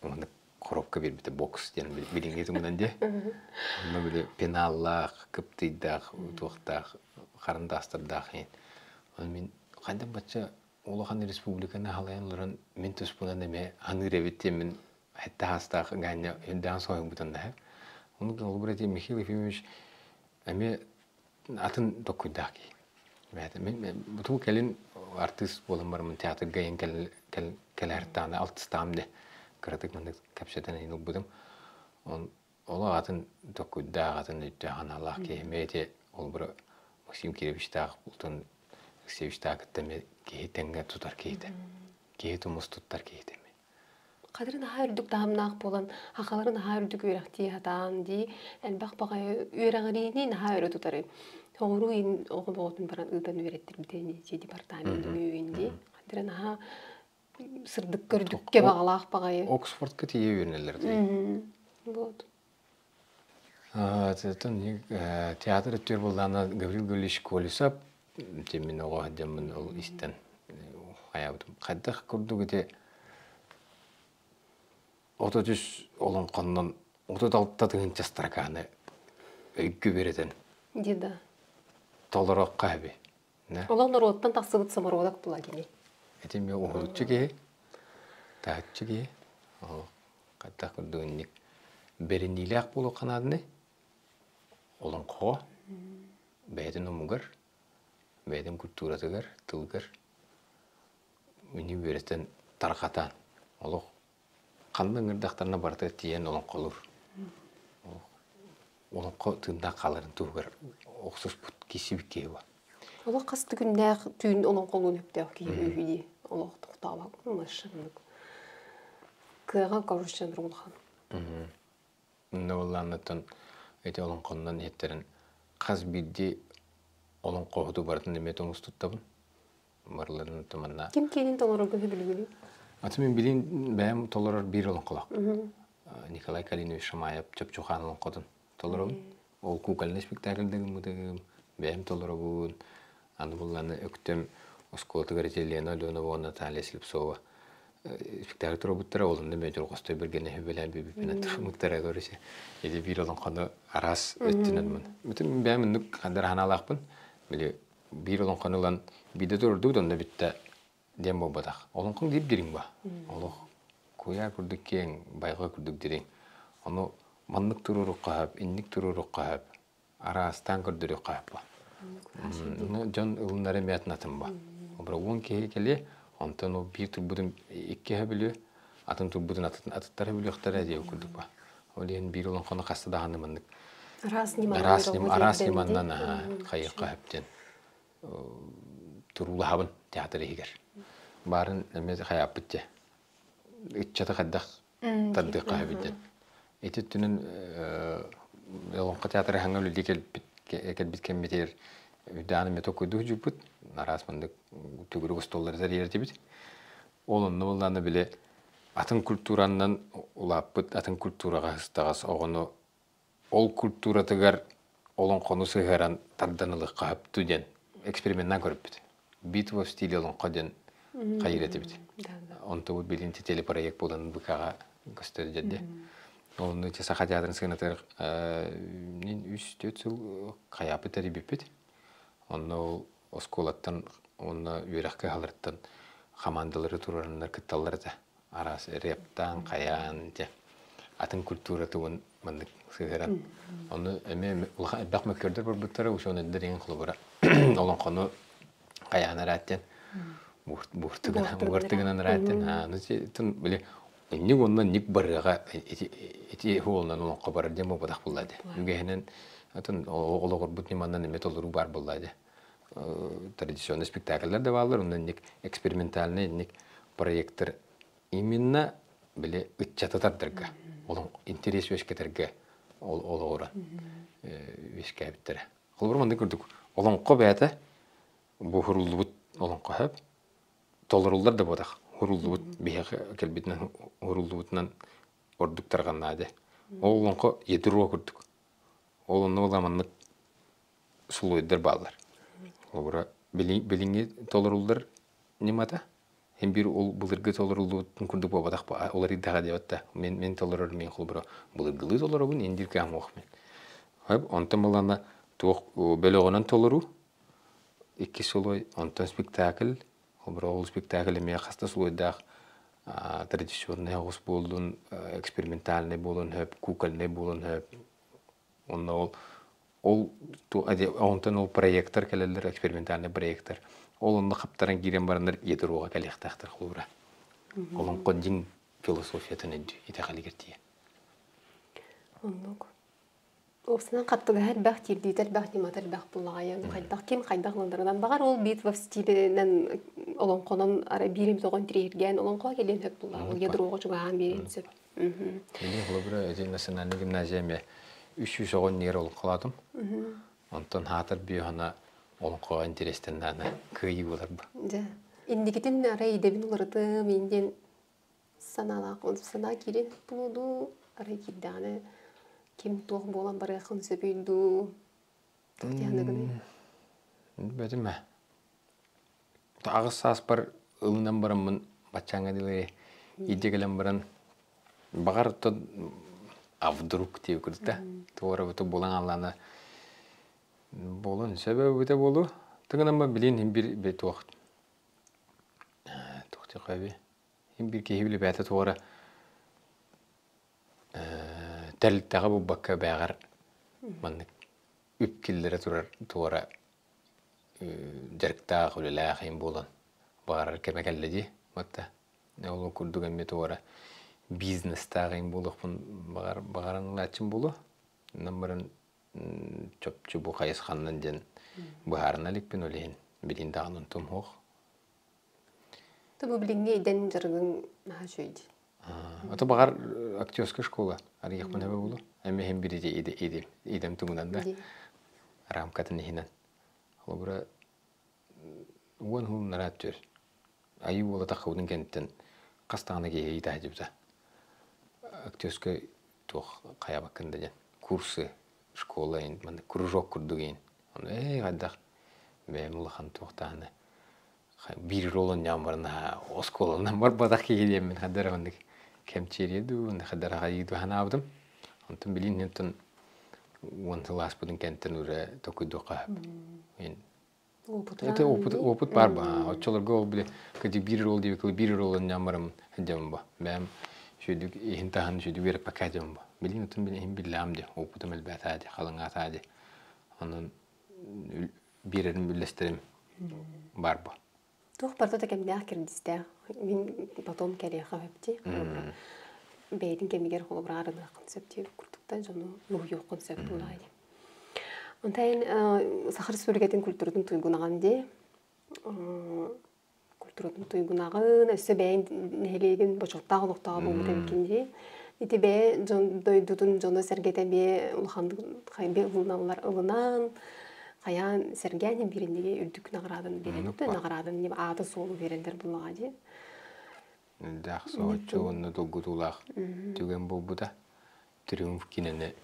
маннык коробка биэрбитэ бокс диэн билиҥҥи туһунан дии. Онно били пеналлаах, кыптыйдаах, туохтаах, харандаастардаах иһин. Оны мин хайдах бачча улахан республиканы халайан олорон мин туспунан эмиэ аныыр эбит диэн мин сэттэ саастаах Ганя үрдээн соһуйбутун да. Ону холобура ити Михаил Ефимович эмиэ атын токкуйдаах киһи. Мин бутун кэлин артыыс буолан бараммын театрга иһин кэлээртааны алтыстаам де кыратык маннык кэпсэтэн иһин ылбытым. Он ол атын токкуйдаах, атын өйдөөх аналаах киһи эмиэ ити холобура Максим Кировичтаах Платон Алексеевичтаах кытта эмиэ киһи тэҥҥэ тутар киһитэ. Киһи тумус туттар киһитэ эмиэ. Хадыры наһаа үрдүк таһымнаах буолан, хахалары наһаа үрдүк үөрэхтии сатаан дии, элбэх баҕайы үөрэҕириини наһаа өрө тутары. Оҕуруу иин оҕо боҕотун баран ыытан үөрэттирбитэ дии департамент үөйүн дии. Хадыры наһаа сырдык көрдүккэ баҕалаах баҕайы. Оксфордка тиийэ үөрэнэллэр дии. Вот. Театр өттүгэр буоллаҕына Гаврил Гаврильевич Колесов мин оҕо сылдьаммын ол истэн хайаабытым. Хайдах курдук ити 33 олоҥхоннон 36 тыһыынча строканы өйгө үөрэтэн Деда. толоруохха эби. Олох норуоттан тахсыбыт самородок була кини. Ити эмиэ уһулуччу киһи, таһыччы киһи. Хайдах курдук инник бэриниилээх буолуохха нааданы олоҥхоҕо бэйэтин омугар, бэйэтин культуратыгар, тылыгар ини үөрэтэн тарҕатан олох ханна ыҥырдахтарына барыта тиийэн олоҥхолуур. Олоҥхо тыыннаах хааларын туһугар охсуспут киирсибит киһи буолар. Олох хас да күннээх түүн олоҥхолуун сөптөөх киһи үһү дии. Олох тохтообоккун машиннык. Кыаҕа короче улахан. Онно буоллааннаттан ити олоҥхоннон иһиттэрин хас биирдии олоҥхоһуту барытын эмиэ тоҥус туттабын. Барыларын манна. Ким киэнин толорорго билигин? Аты мин билин бэйэм толорор биир олоҥхолоох. Николай Калинович Шамаев Чопчухаан олоҥхотун толоробун. Ол кукольный спектакльда гыммытым, бэйэм толоробун. Аны булланы Өктөм оскуолатыгар ити Лена Аленова уонна Наталья Слепцова спектакль туруорбуттара, ол онно мен дьорҕостой бэргэнэ хүбэлээн бүбүппүнэн турмуттара көрүсэ. Ити биир олоҥхону араас өттүнэн мун. Бүтүн бэйэм оннук хандар ханаалаахпын. Били биир олоҥхону ылан биирдэ туруордубут, онно бүтта диэн буолбатах. Олоҥхоҥ диир дириҥ ба. Олох куйаар курдук киэҥ, байҕа курдук дириҥ. Ону маннык туруорукка сөп, инник туруорукка сөп, араастаан көрдөрүөххэ сөп ба. Дьон ылынары эмиэ атын ба. Обра уон киһи кэлиэ, онтон ол биир турбутун иккиһэ бүлүө, атын турбутун атыттара бүлүөхтэрэ диэ курдук ба. Ол иһин биир олоҥхону хаста даҕаны маннык араас ньыманан араас ньыманнан хайыахха сөп диэн туруулаһабын театр иһигэр. Баарын эмиэ хайааппыт дьэ. Ыччаты хайдах тардыахха сөбүй диэн. Ити өттүнэн Олоҥхо театра хаҥа үлэлии кэлбит кэлбит кэммитигэр үрдээн эмиэ токуйдуу сылдьыбыппыт. Араас маннык төгүрүк остуоллары тэрийэр этибит. Ол онно буоллаҕына били атын культуранан улааппыт атын культураҕа сыстаҕас оҕону ол культуратыгар олоҥхону сыһыаран тардан ылыахха сөптүү диэн эксперименнаан көрбүт. Битва в стиле олоҥхо диэн хайыр этибит. Онтубут билин телепроект буолан БК-ҕа көстөр дьэрдэ. Онну Саха театрын сыанатыгар 3-4 сыл хайааппыт тэрийбиппит. Онно ол оскуолаттан уонна үөрэх кыһаларыттан хамаандалары туруораннар кытталлар этэ. Араас рептаан, хайаан, дьэ, атын культура тугун маннык сыһыаран. Ону эмиэ улахан элбэх мөккүөрдэр барбыттара, учуонайдар иҥин холобура олоҥхону хайаан арааттен буортугунан арааттен аны тын били инник уонна ник барыаҕа ити ити хуолунан олоҥхо барар диэн буолбатах буолла дии. Үгэһинэн атын олоҕурбут ньыманан эмиэ толоруу баар буолла дии. Традиционный спектакльлар да бааллар, онно инник экспериментальный инник проекттар именно били ыччаты тардарга, олон интерес үөскэтэргэ олоҕуран үөскээбиттэрэ. Холобур маннык курдук олоҥхо бэйэтэ бу хуруллубут олоҥхо сөп толоруллар да буотах хуруллубут биһиэхэ кэлбитинэн хуруллубутунан ордук тарҕаннаа дии. Ол олоҥхо ядро курдук. Ол онно буолла маннык сулуойдар бааллар. Холобура, билиҥҥи толоруллар ньымата һин биир ол былыргы толоруллубутун курдук буолбатах уларыйдаҕа диэбэт да мин мин толорор мин холобура былыргылыы толоробун индир кэм мин. Онтон былана туох бөлөҕүнэн толоруу икки сулуой онтон спектакль холобура ол спектакль эмиэ хаста сулуойдаах традиционный оҕус буоллун экспериментальный буолун хөп кукольный буолун хөп Онно ол ол онтон ол проектор кэлэллэр, экспериментальный проектор. Ол онно хаптаран киирэн бараннар ядроҕа кэлиэхтээхтэр холобура. Олоҥхо дьиҥ философиятын өйдүү итэҕэлигэр тиийэ. Оннук. Уопсанан хаттыгаһа элбэх, тиэрдиитэ элбэх, ньымата элбэх буллаҕайан хайдах ким хайдах ылынарынан баҕар ол битва в стилинэн олоҥхонон арай биир эмит оҕо интириэһиргээн олоҥхо кэлиэн сөп буллаҕа ол ядроҕа чугаһаан биэриэн сөп. Мин холобура ити национальнай гимназия эмиэ 300 оҕо иннигэр олоҥхолоотум. Онтон хаатар бүөһана олоҥхоҕо интириэстэннэҕинэ кыайыы буолар бу. Дьэ, инникитин арай идэбин уларытым диэн санаалаах санаа киирэн буолуо дуу, арай киирдэҕинэ ким туох буолан барыаххын сөбүй дуу, туох диэххиний? Билбэтим ээ. Аҕыс сааспар ылынан бараммын баччааҥҥа дылы илдьэ кэлэн баран баҕар оттон а вдруг диэбит курдук да туора буту буолан хааллаҕына буолуон сөбө эбитэ буолуо. Тыгынан билин иһин бир туох туох диэххэ иһин бир киһи билбээтэ туора тэрилтэҕэ булбакка бээҕэр маннык үп киллэрэ турар туора дьарыктаах, үлэлээх иһин буолан баҕарар кэмэ кэллэ дии. Батта ол курдук эмиэ туора бизнестаах иһин буолуохпун баҕар баҕаран ылааччым буолуо. Онон баран чопчу бу хайысханнан диэн быһаарына иликпин ол иһин билин даҕаны онтум суох. Бу билиҥҥи идэн дьарыгыҥ наһаа үчүгэй дии. Ото баҕар актерская школа арыйыахпын эбэ буолуо. Эмиэ иһин биир идэм тугунан да рамкатын иһинэн. Холобура уон уһуннара түөр. Айыы буола таххыбытын кэнниттэн хас даҕаны киһи ыйыта сылдьыбыта. Актерскай туох хайабаккын да диэн курсы, школа маннык кружок курдук иин. Ону ээ хайдах бэйэм улахан туохтааны биир ролун ньаам баран оскуоланан барбатах киһи диэммин хайдах эрэ маннык кэмчиэриэ дуу, хайдах эрэ хайыы дуу санаабытым. Онтон билин онтон уон сыл ааспытын кэнниттэн уже токуйдуохха сөп. Это опыт, опыт бар ба. Оччолорго ол били кыдьык биир рол диэбиккэ биир ролун ньаам барам дьам ба. Бэм сүдүк иһин таһын сүдүк үөрэппэккэ дьам ба. Билин отун билин иһин биллэҕим дии, опытым элбээтээ дии, халыҥаатаа дии. Онон биэрэрим үллэстэрим баар бу. Туох барыта да кэмнээх кэрдиистээх. Мин потом кэлиэхэ сөп дии. Бэйэтин кэмигэр холобура арыныаххын сөп дии курдуктан дьону уһуйуоххун сөп буолаа дии. Онтон Саха Республикатын культуратын туйгунаҕын дии. Культуратын туйгунаҕын, өссө бэйэҥ нэһилиэгин бочуоттаах олохтооҕо буолбут эбиккин дии. Ити бэйэ дьон дойдутун дьоно-сэргэтэ эмиэ улаханнык ылыналлар ылынан, хайаан сэргээн бииринниги үрдүк наҕарааданы биэрэллэр наҕарааданы ааты-суолу биэрэллэр буллаҕа дии. Элбэх соһуччу уонна долгутуулаах түгэн буолбута. Триумф кинини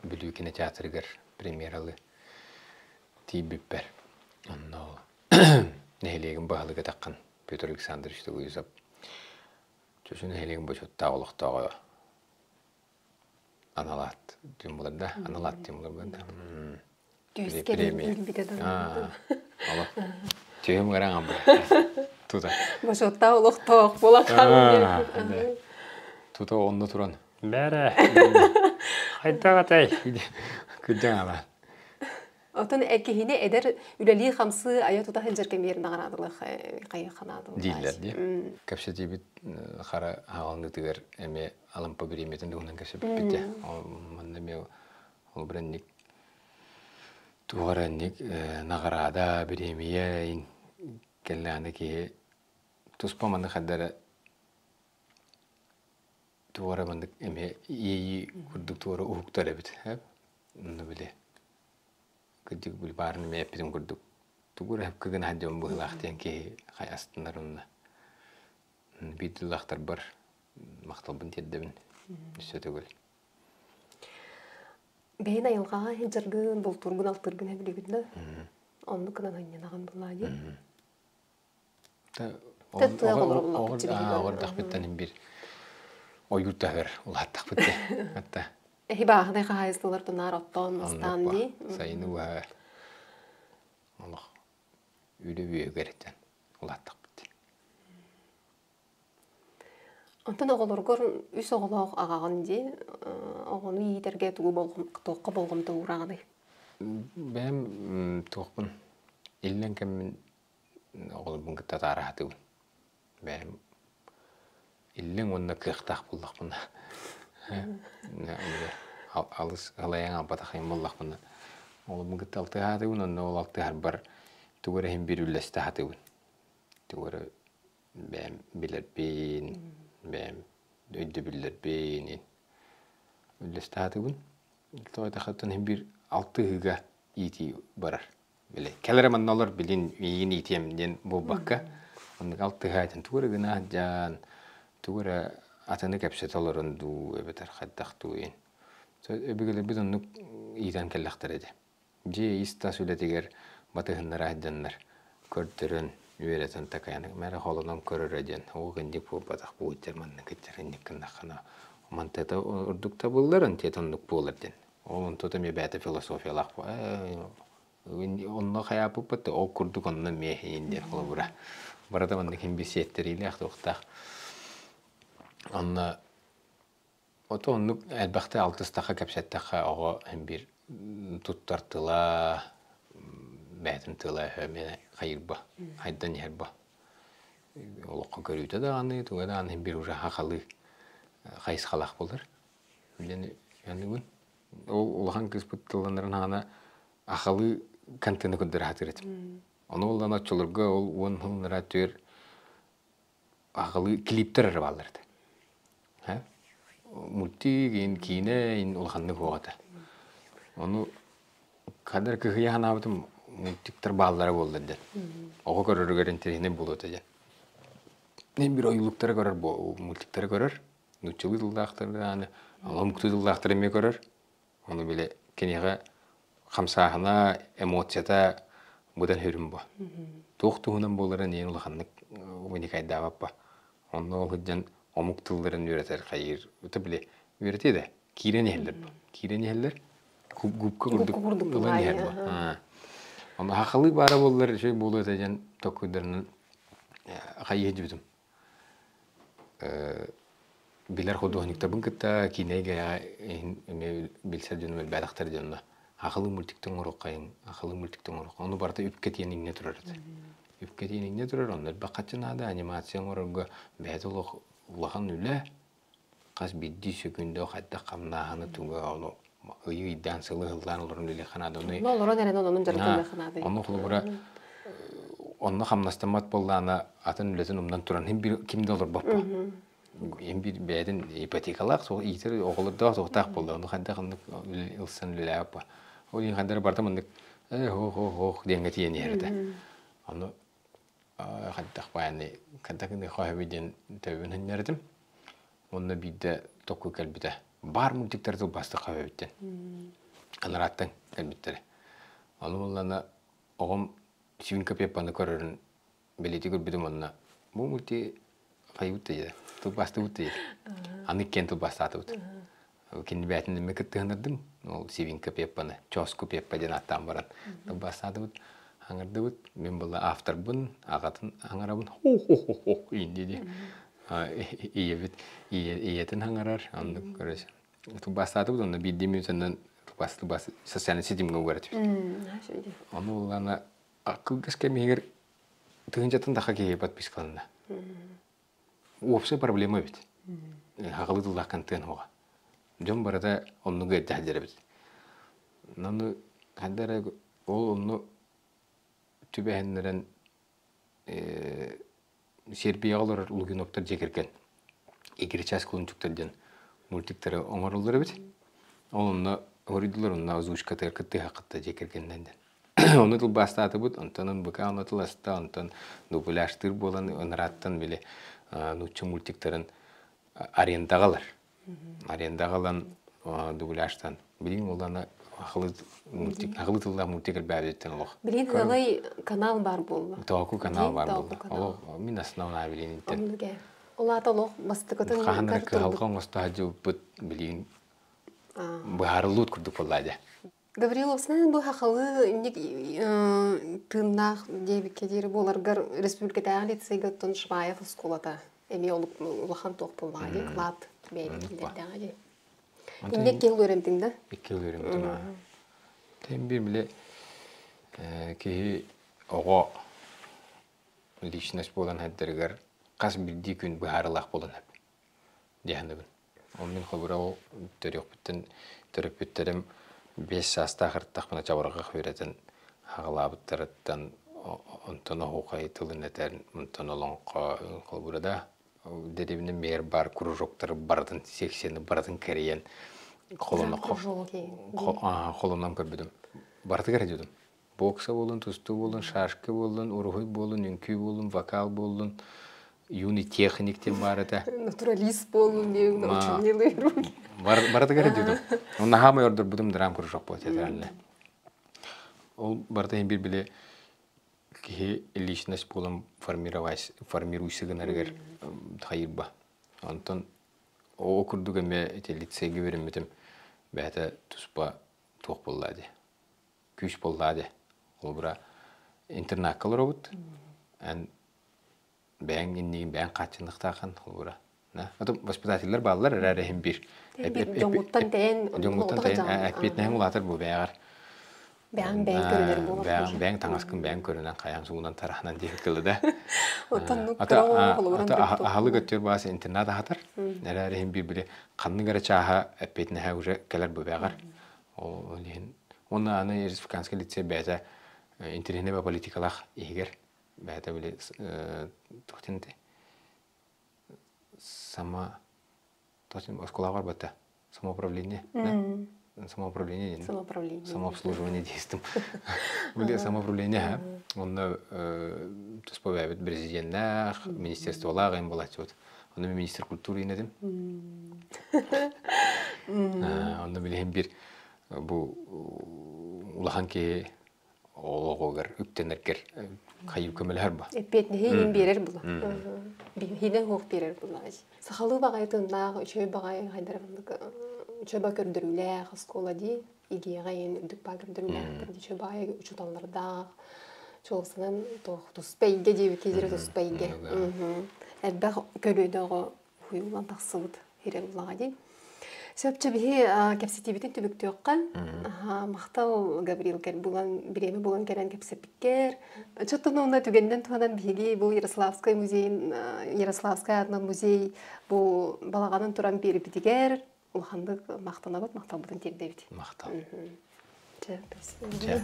Бүлүү кинотеатрыгар премьералы тиийбиппэр. Онно нэһилиэгин баһылыга таххан Петр Александрович Тугуйусов Чочу нэһилиэгин бочуоттаах олохтооҕо аналаат диэн буолар да аналаат диэн буолар да Түскэ билбитэ да. Олох түһүм гыраҥа бу. Тута. Бочуоттаах олохтоох буола хаалан. Тута онно туран. Бээрэ. Хайдах этэй? Кырдьаҥ ала. Оттон киһини эдэр үлэлии-хамсыы айа-тута сылдьар кэмигэр наҕараадалыах хайыаханаадалыах дииллэр дии. Кэпсэтиибит хара хаалынытыгар эмиэ Алампа бириэмийэтин туһунан кэпсэппиппит дии. Манна эмиэ ол бирэнник туох эрэ инник наҕараада, бириэмийэ кэллэҕинэ киһи туспа маннык хайда эрэ туох эрэ маннык эмиэ иэйии курдук туора уһуктар эбит. Онно били кырдьык били баарын эмиэ эппитим курдук тугу эрэ сөпкө гына сылдьабын быһыылаах диэн киһи хайа астынар онно биир дыллаахтарбар махталбын тиэрдэбин өссө төгүл. Бэйэн айылҕаҕа сылдьаргын, бултуургун, алтыыргын сөбүлүүгүн да? Оннук гынан ынньанаҕын буллаа дии. Оҕордохпуттан бир ойуур таһыгар улааттахпыт дии. Хатта. Эһи бааһынай хаһаайыстыбалар тунаар оттоон, мастаан дии. Сайыны быһа олох үлэ үөһүгэр этэн улааттахпыт дии. Онтон оҕолоргор үс оҕолоох аҕаҕын дии. Оҕону иитэргэ тугу туохха болҕомто уураҕыный? Бэйэм туохпун иллэҥ кэммин оҕолорбун кытта атаара сатыыбын. Бэйэм иллэҥ уонна кыахтаах буоллахпына. Алыс алайан албатахайым буоллахпына, олобун кытта алтыһаатыбын, онно ол алтыһарбар тугу эрэ иһин биир үллэстэ сатыыбын. Тугу эрэ бэйэм билэрбин, бэйэм өйдөбүллэрбин үллэстэ сатыыбын. Тоҕо диэтэххэ, иһин биир алтыһыыга иитии барар. Били кэл эрэ манна олор билин миигин иитиэм диэн буолбакка, оннук алтыһа этин тугу эрэ гына сылдьан, тугу эрэ атыны кэпсэтэ олорон дуу, эбэтэр хайдах дуу иһин. Өбүгэлэрбит оннук иитэн кэллэхтэрэ дии. Дьиэ ис-тас үлэтигэр батыһыннара сылдьаннар көрдөрөн, үөрэтэн такайан мэрэ холонон көрөрө диэн ол инник буолбатах бу иттэр маннык иттэр инник гыннаххына мантыата ордук табыллар онтуйата оннук буолар диэн. Ол онтута эмиэ бэйэтэ философиялаах онно хайааппыппыт ол курдук онно эмиэ иһин диэн холобура. Барыта маннык иһин бисиэттэриилээх туохтаах. Онно ото оннук элбэхтэ алтыстахха кэпсэттэххэ оҕо иһин биир туттар тыла бэйэтин тыла эмиэ хайырба хайдан иһэр бо. Олоххо көрүүтэ даҕаны туга даҕаны иһин биир уже хахалыы хайысхалаах буолар. Үлэни аныыбын. Ол улахан кыыспыт тылланарын хаана ахалыы контены көрдөрө сатыыр этим. Ону ол оччолорго ол уон сыллара түөр ахалыы клиптер эрэ бааллар этэ. Мультик, ин киинэ, ин улаханнык суох этэ. Ону ханна кыһыйа санаабытым мультиктар бааллара буоллар диэн. Оҕо көрөрүгэр интэриэһинэй буолуо этэ диэн. Мен бир ойуулуктары көрөр, мультиктары көрөр. Нууччалыы тыллаахтары даҕаны, омуктуу тыллаахтары эмиэ көрөр. Ону били киниэхэ хамсааһына, эмоцията быдан сүрүн бу. Туох туһунан буоларын иһин улаханнык уникайдаабаппа. Онно ол сылдьан омук тылларын үөрэтэр хайыыр. Это били үөрэтиэ да киирэн иһэллэр бу. Киирэн иһэллэр губка курдук ылан иһэр бу. Онно хахалыы баара буоллар үчүгэй буолуо этэ диэн толкуйдарынан хайыы сылдьыбытым. Билэр худуоһунньуктарбын кытта киинэгэ эмиэ билсэр дьонум элбээтэхтэр дьонно ахылыы мультиктан оҥоруоххайын, ахылыы мультиктан оҥоруохха. Ону барыта үпкэ тиийэн иҥнэ турар этэ. Үпкэ тиийэн иҥнэ турар, онно элбэх харчы наада, анимация оҥорорго бэйэтэ олох улахан үлэ. Хас биирдии сөкүүндэ хайдах хамнааһыны туга ону ыйы ыйдаан сылы сыллаан олорон үлэлиэххэ наада. Ону олорон эрэн онон дьарыктаныахха наада. Ону холобура онно хамнастаммат буоллаҕына атын үлэтин умнан туран иһин бир ким да олорбоппо. Иһин бир бэйэтин ипотекалаах суох иитэр оҕолордоох суохтаах буолла. Ону хайдах оннук ылсан үлэлээбэппэ. Ол иһин хайдах барыта маннык э хоох хоох хоох диэҥҥэ тиийэн иһэр этэ. Ону хайдах баайаны хайдах гыныахха хоһоби диэн төбөбүн хынньар этим. Онно биирдэ токку кэлбитэ. Баар мультиктары тылбаастык хабэбиттэн. Анарааттан кэлбиттэрэ. Ону буллана оҕом Свинка Пеппаны көрөрүн бэлиэтии көрбүтүм онно бу мульти хайыбыт да тылбаастыбыт да Аны иккиэн тылбаастаатыбыт. Кини бээтин эмэ кыттыһыннардым. Ол Свинка Пеппаны, Чоску Пеппа диэн ааттаан баран тылбаастаатыбыт. Аҥардыбыт. Мин была авторбын, аҕатын аҥарабын. Хо-хо-хо-хо инди ди. Ийэбит ийэтин аҥарар. Оннук короче. Тылбаастаатыбыт онно биирдии мүнүүтэнэн тылбаас тылбаас социальный ситимҥэ угар этибит. Ону улаана кылгас кэм иһигэр тыһыынчаттан тахха киһи подпискаланна. Уопсай проблема эбит. Хаҕылыы тыллаах контент суоҕа. Дьон барыта оннук ыалдьа сылдьар эбит. Ону ханна эрэ ол онну түбэһиннэрэн Сербияҕа олорор Лугиновтар дьиэ кэргэн Игорь Кулунчуктар диэн мультиктары оҥороллор эбит. Ол онно хоруйдулар онно озвучкатыгар кыттыһа кытта дьиэ кэргэнинэн диэн. Ону тылбаастаатыбыт, онтон НБК ону тыласта, онтон дубляжтыыр буолан ынарааттан били нуучча мультиктарын арендаҕа ылар. Арендаҕа ылан дубляжтан билигин улана ахылы мультик ахылы тыллаах мультик элбээбититтэн олох. Билигин ыалай канал бар буолла. Тооку канал бар буолла. Олох мин основная билигин Ол аата олох бастакытын Хаһан эрэ кыһалҕа оҥосто сылдьыбыппыт билигин быһаарыллыбыт курдук буолла дьэ. Гавриловснан бу хахалы инник тыыннаах диэбиккэ диэри буоларгар республикатааҕы лицейгэ оттон Шваев оскуолата эмиэ улахан туох буоллаҕа дии кылаат бэйэбит киллэрдэҕэ дии. Инник киһи үөрэмтиҥ да? Икки жыл үөрэммитим. Тем бир бile киһи оҕо личность буолан хайдарыгар хас биирдии күн быһаарылаах буолан эп диэхэнэбин. Ол мин холобура ол төрүөхпүттэн төрөппүттэрим 5 саастаах ырыттахпына чабырҕах үөрэтэн хаҕалаабыттарыттан онтон оһуохай тылын этэр, онтон олоҥхо холобура да дэриэбинэ мээр баар кружоктары барытын секцияны барытын кэрийэн холонон көрбүтүм. Барытыгар этибитим. Бокса буолун, тустуу буолун, шашка буолун, уруһуй буолун, үҥкүү буолун, вокал буолун, юный техник диэн баар этэ. Натуралист буолун диэн очень милые руки. Барытыгар этибитим. Онно хаамай ордорбутум драм кружок буол театральный. Ол барыта иһин бир били киһи личность буолан формировать формируйся гынарыгар хайырба. Онтон ол курдук эмиэ ити лицейгэ үөрэммитим бэйэтэ туспа туох буолла дии. Күүс буолла дии. Холобура интернакка олоробут. Эн бэйэҥ иннигин бэйэҥ хааччынныктааххын холобура. Ото воспитателлэр бааллар эрээри иһин биир. Дьоҥҥуттан тэйэн дьоҥҥуттан тэйэн эппиэтинэһиҥ улаатар бу бэйэҕэр. Бэйэҥ бэйэҥ көрүнэр буолар. Бэйэҥ таҥаскын бэйэҥ көрүнэн хайаан суугунан тараһынан диэки тылы да. Оттон аһылык өттүгэр баас интернат аһатар. Эрээри иһин биир били ханнык эрэ чааһа эппиэтинэһэ уже кэлэр бу бэйэҕэр. Ол иһин уонна аны республиканскай лицей бэйэтэ интэриэһинэй политикалаах иһигэр бэйэтэ били туох диэн сама оскуолаҕа барбата самоуправление да самоуправление самоуправление самообслуживание дейстим били самоуправление онно туспа бэйэбит президеннээх министерстволаах эм буолааччыбыт онно министр культуры инэтим онно билиһин бир бу улахан киһи олоҕугар үктэнэргэр хайыы көмөлөһөр ба Эппиэтинэһи иһин биэрэр була. Биһинэ суох биэрэр була. Сахалыы баҕайы тыыннаах, үчүгэй баҕайы хайдара маннык үчүгэй ба көрдөрүүлээх оскуола дии. Игиэҕэ иһин үрдүк баа көрдөрүүлээхтэр дии. Үчүгэй баҕайы учууталлардаах. Чуолсанан туох туспа эйгэ диэбит киһи туспа эйгэ. Элбэх көлүөнэ оҕо уһуйуллан тахсыбыт ирэ буллаҕа дии. Сөпчө биһи кэпсэтиибитин түбүктүөххэ. Махтал Гаврил булан бириэмэ булан кэлэн кэпсэппиккэр. Чоттон уонна түгэнинэн туһанан биһиги бу Ярославскай музейын Ярославскай аатынан музей бу балаҕанын туран биэрбитигэр улаханнык махтанабыт, махталбытын тиэрдэбит. Махтал. Чэ, Чэ.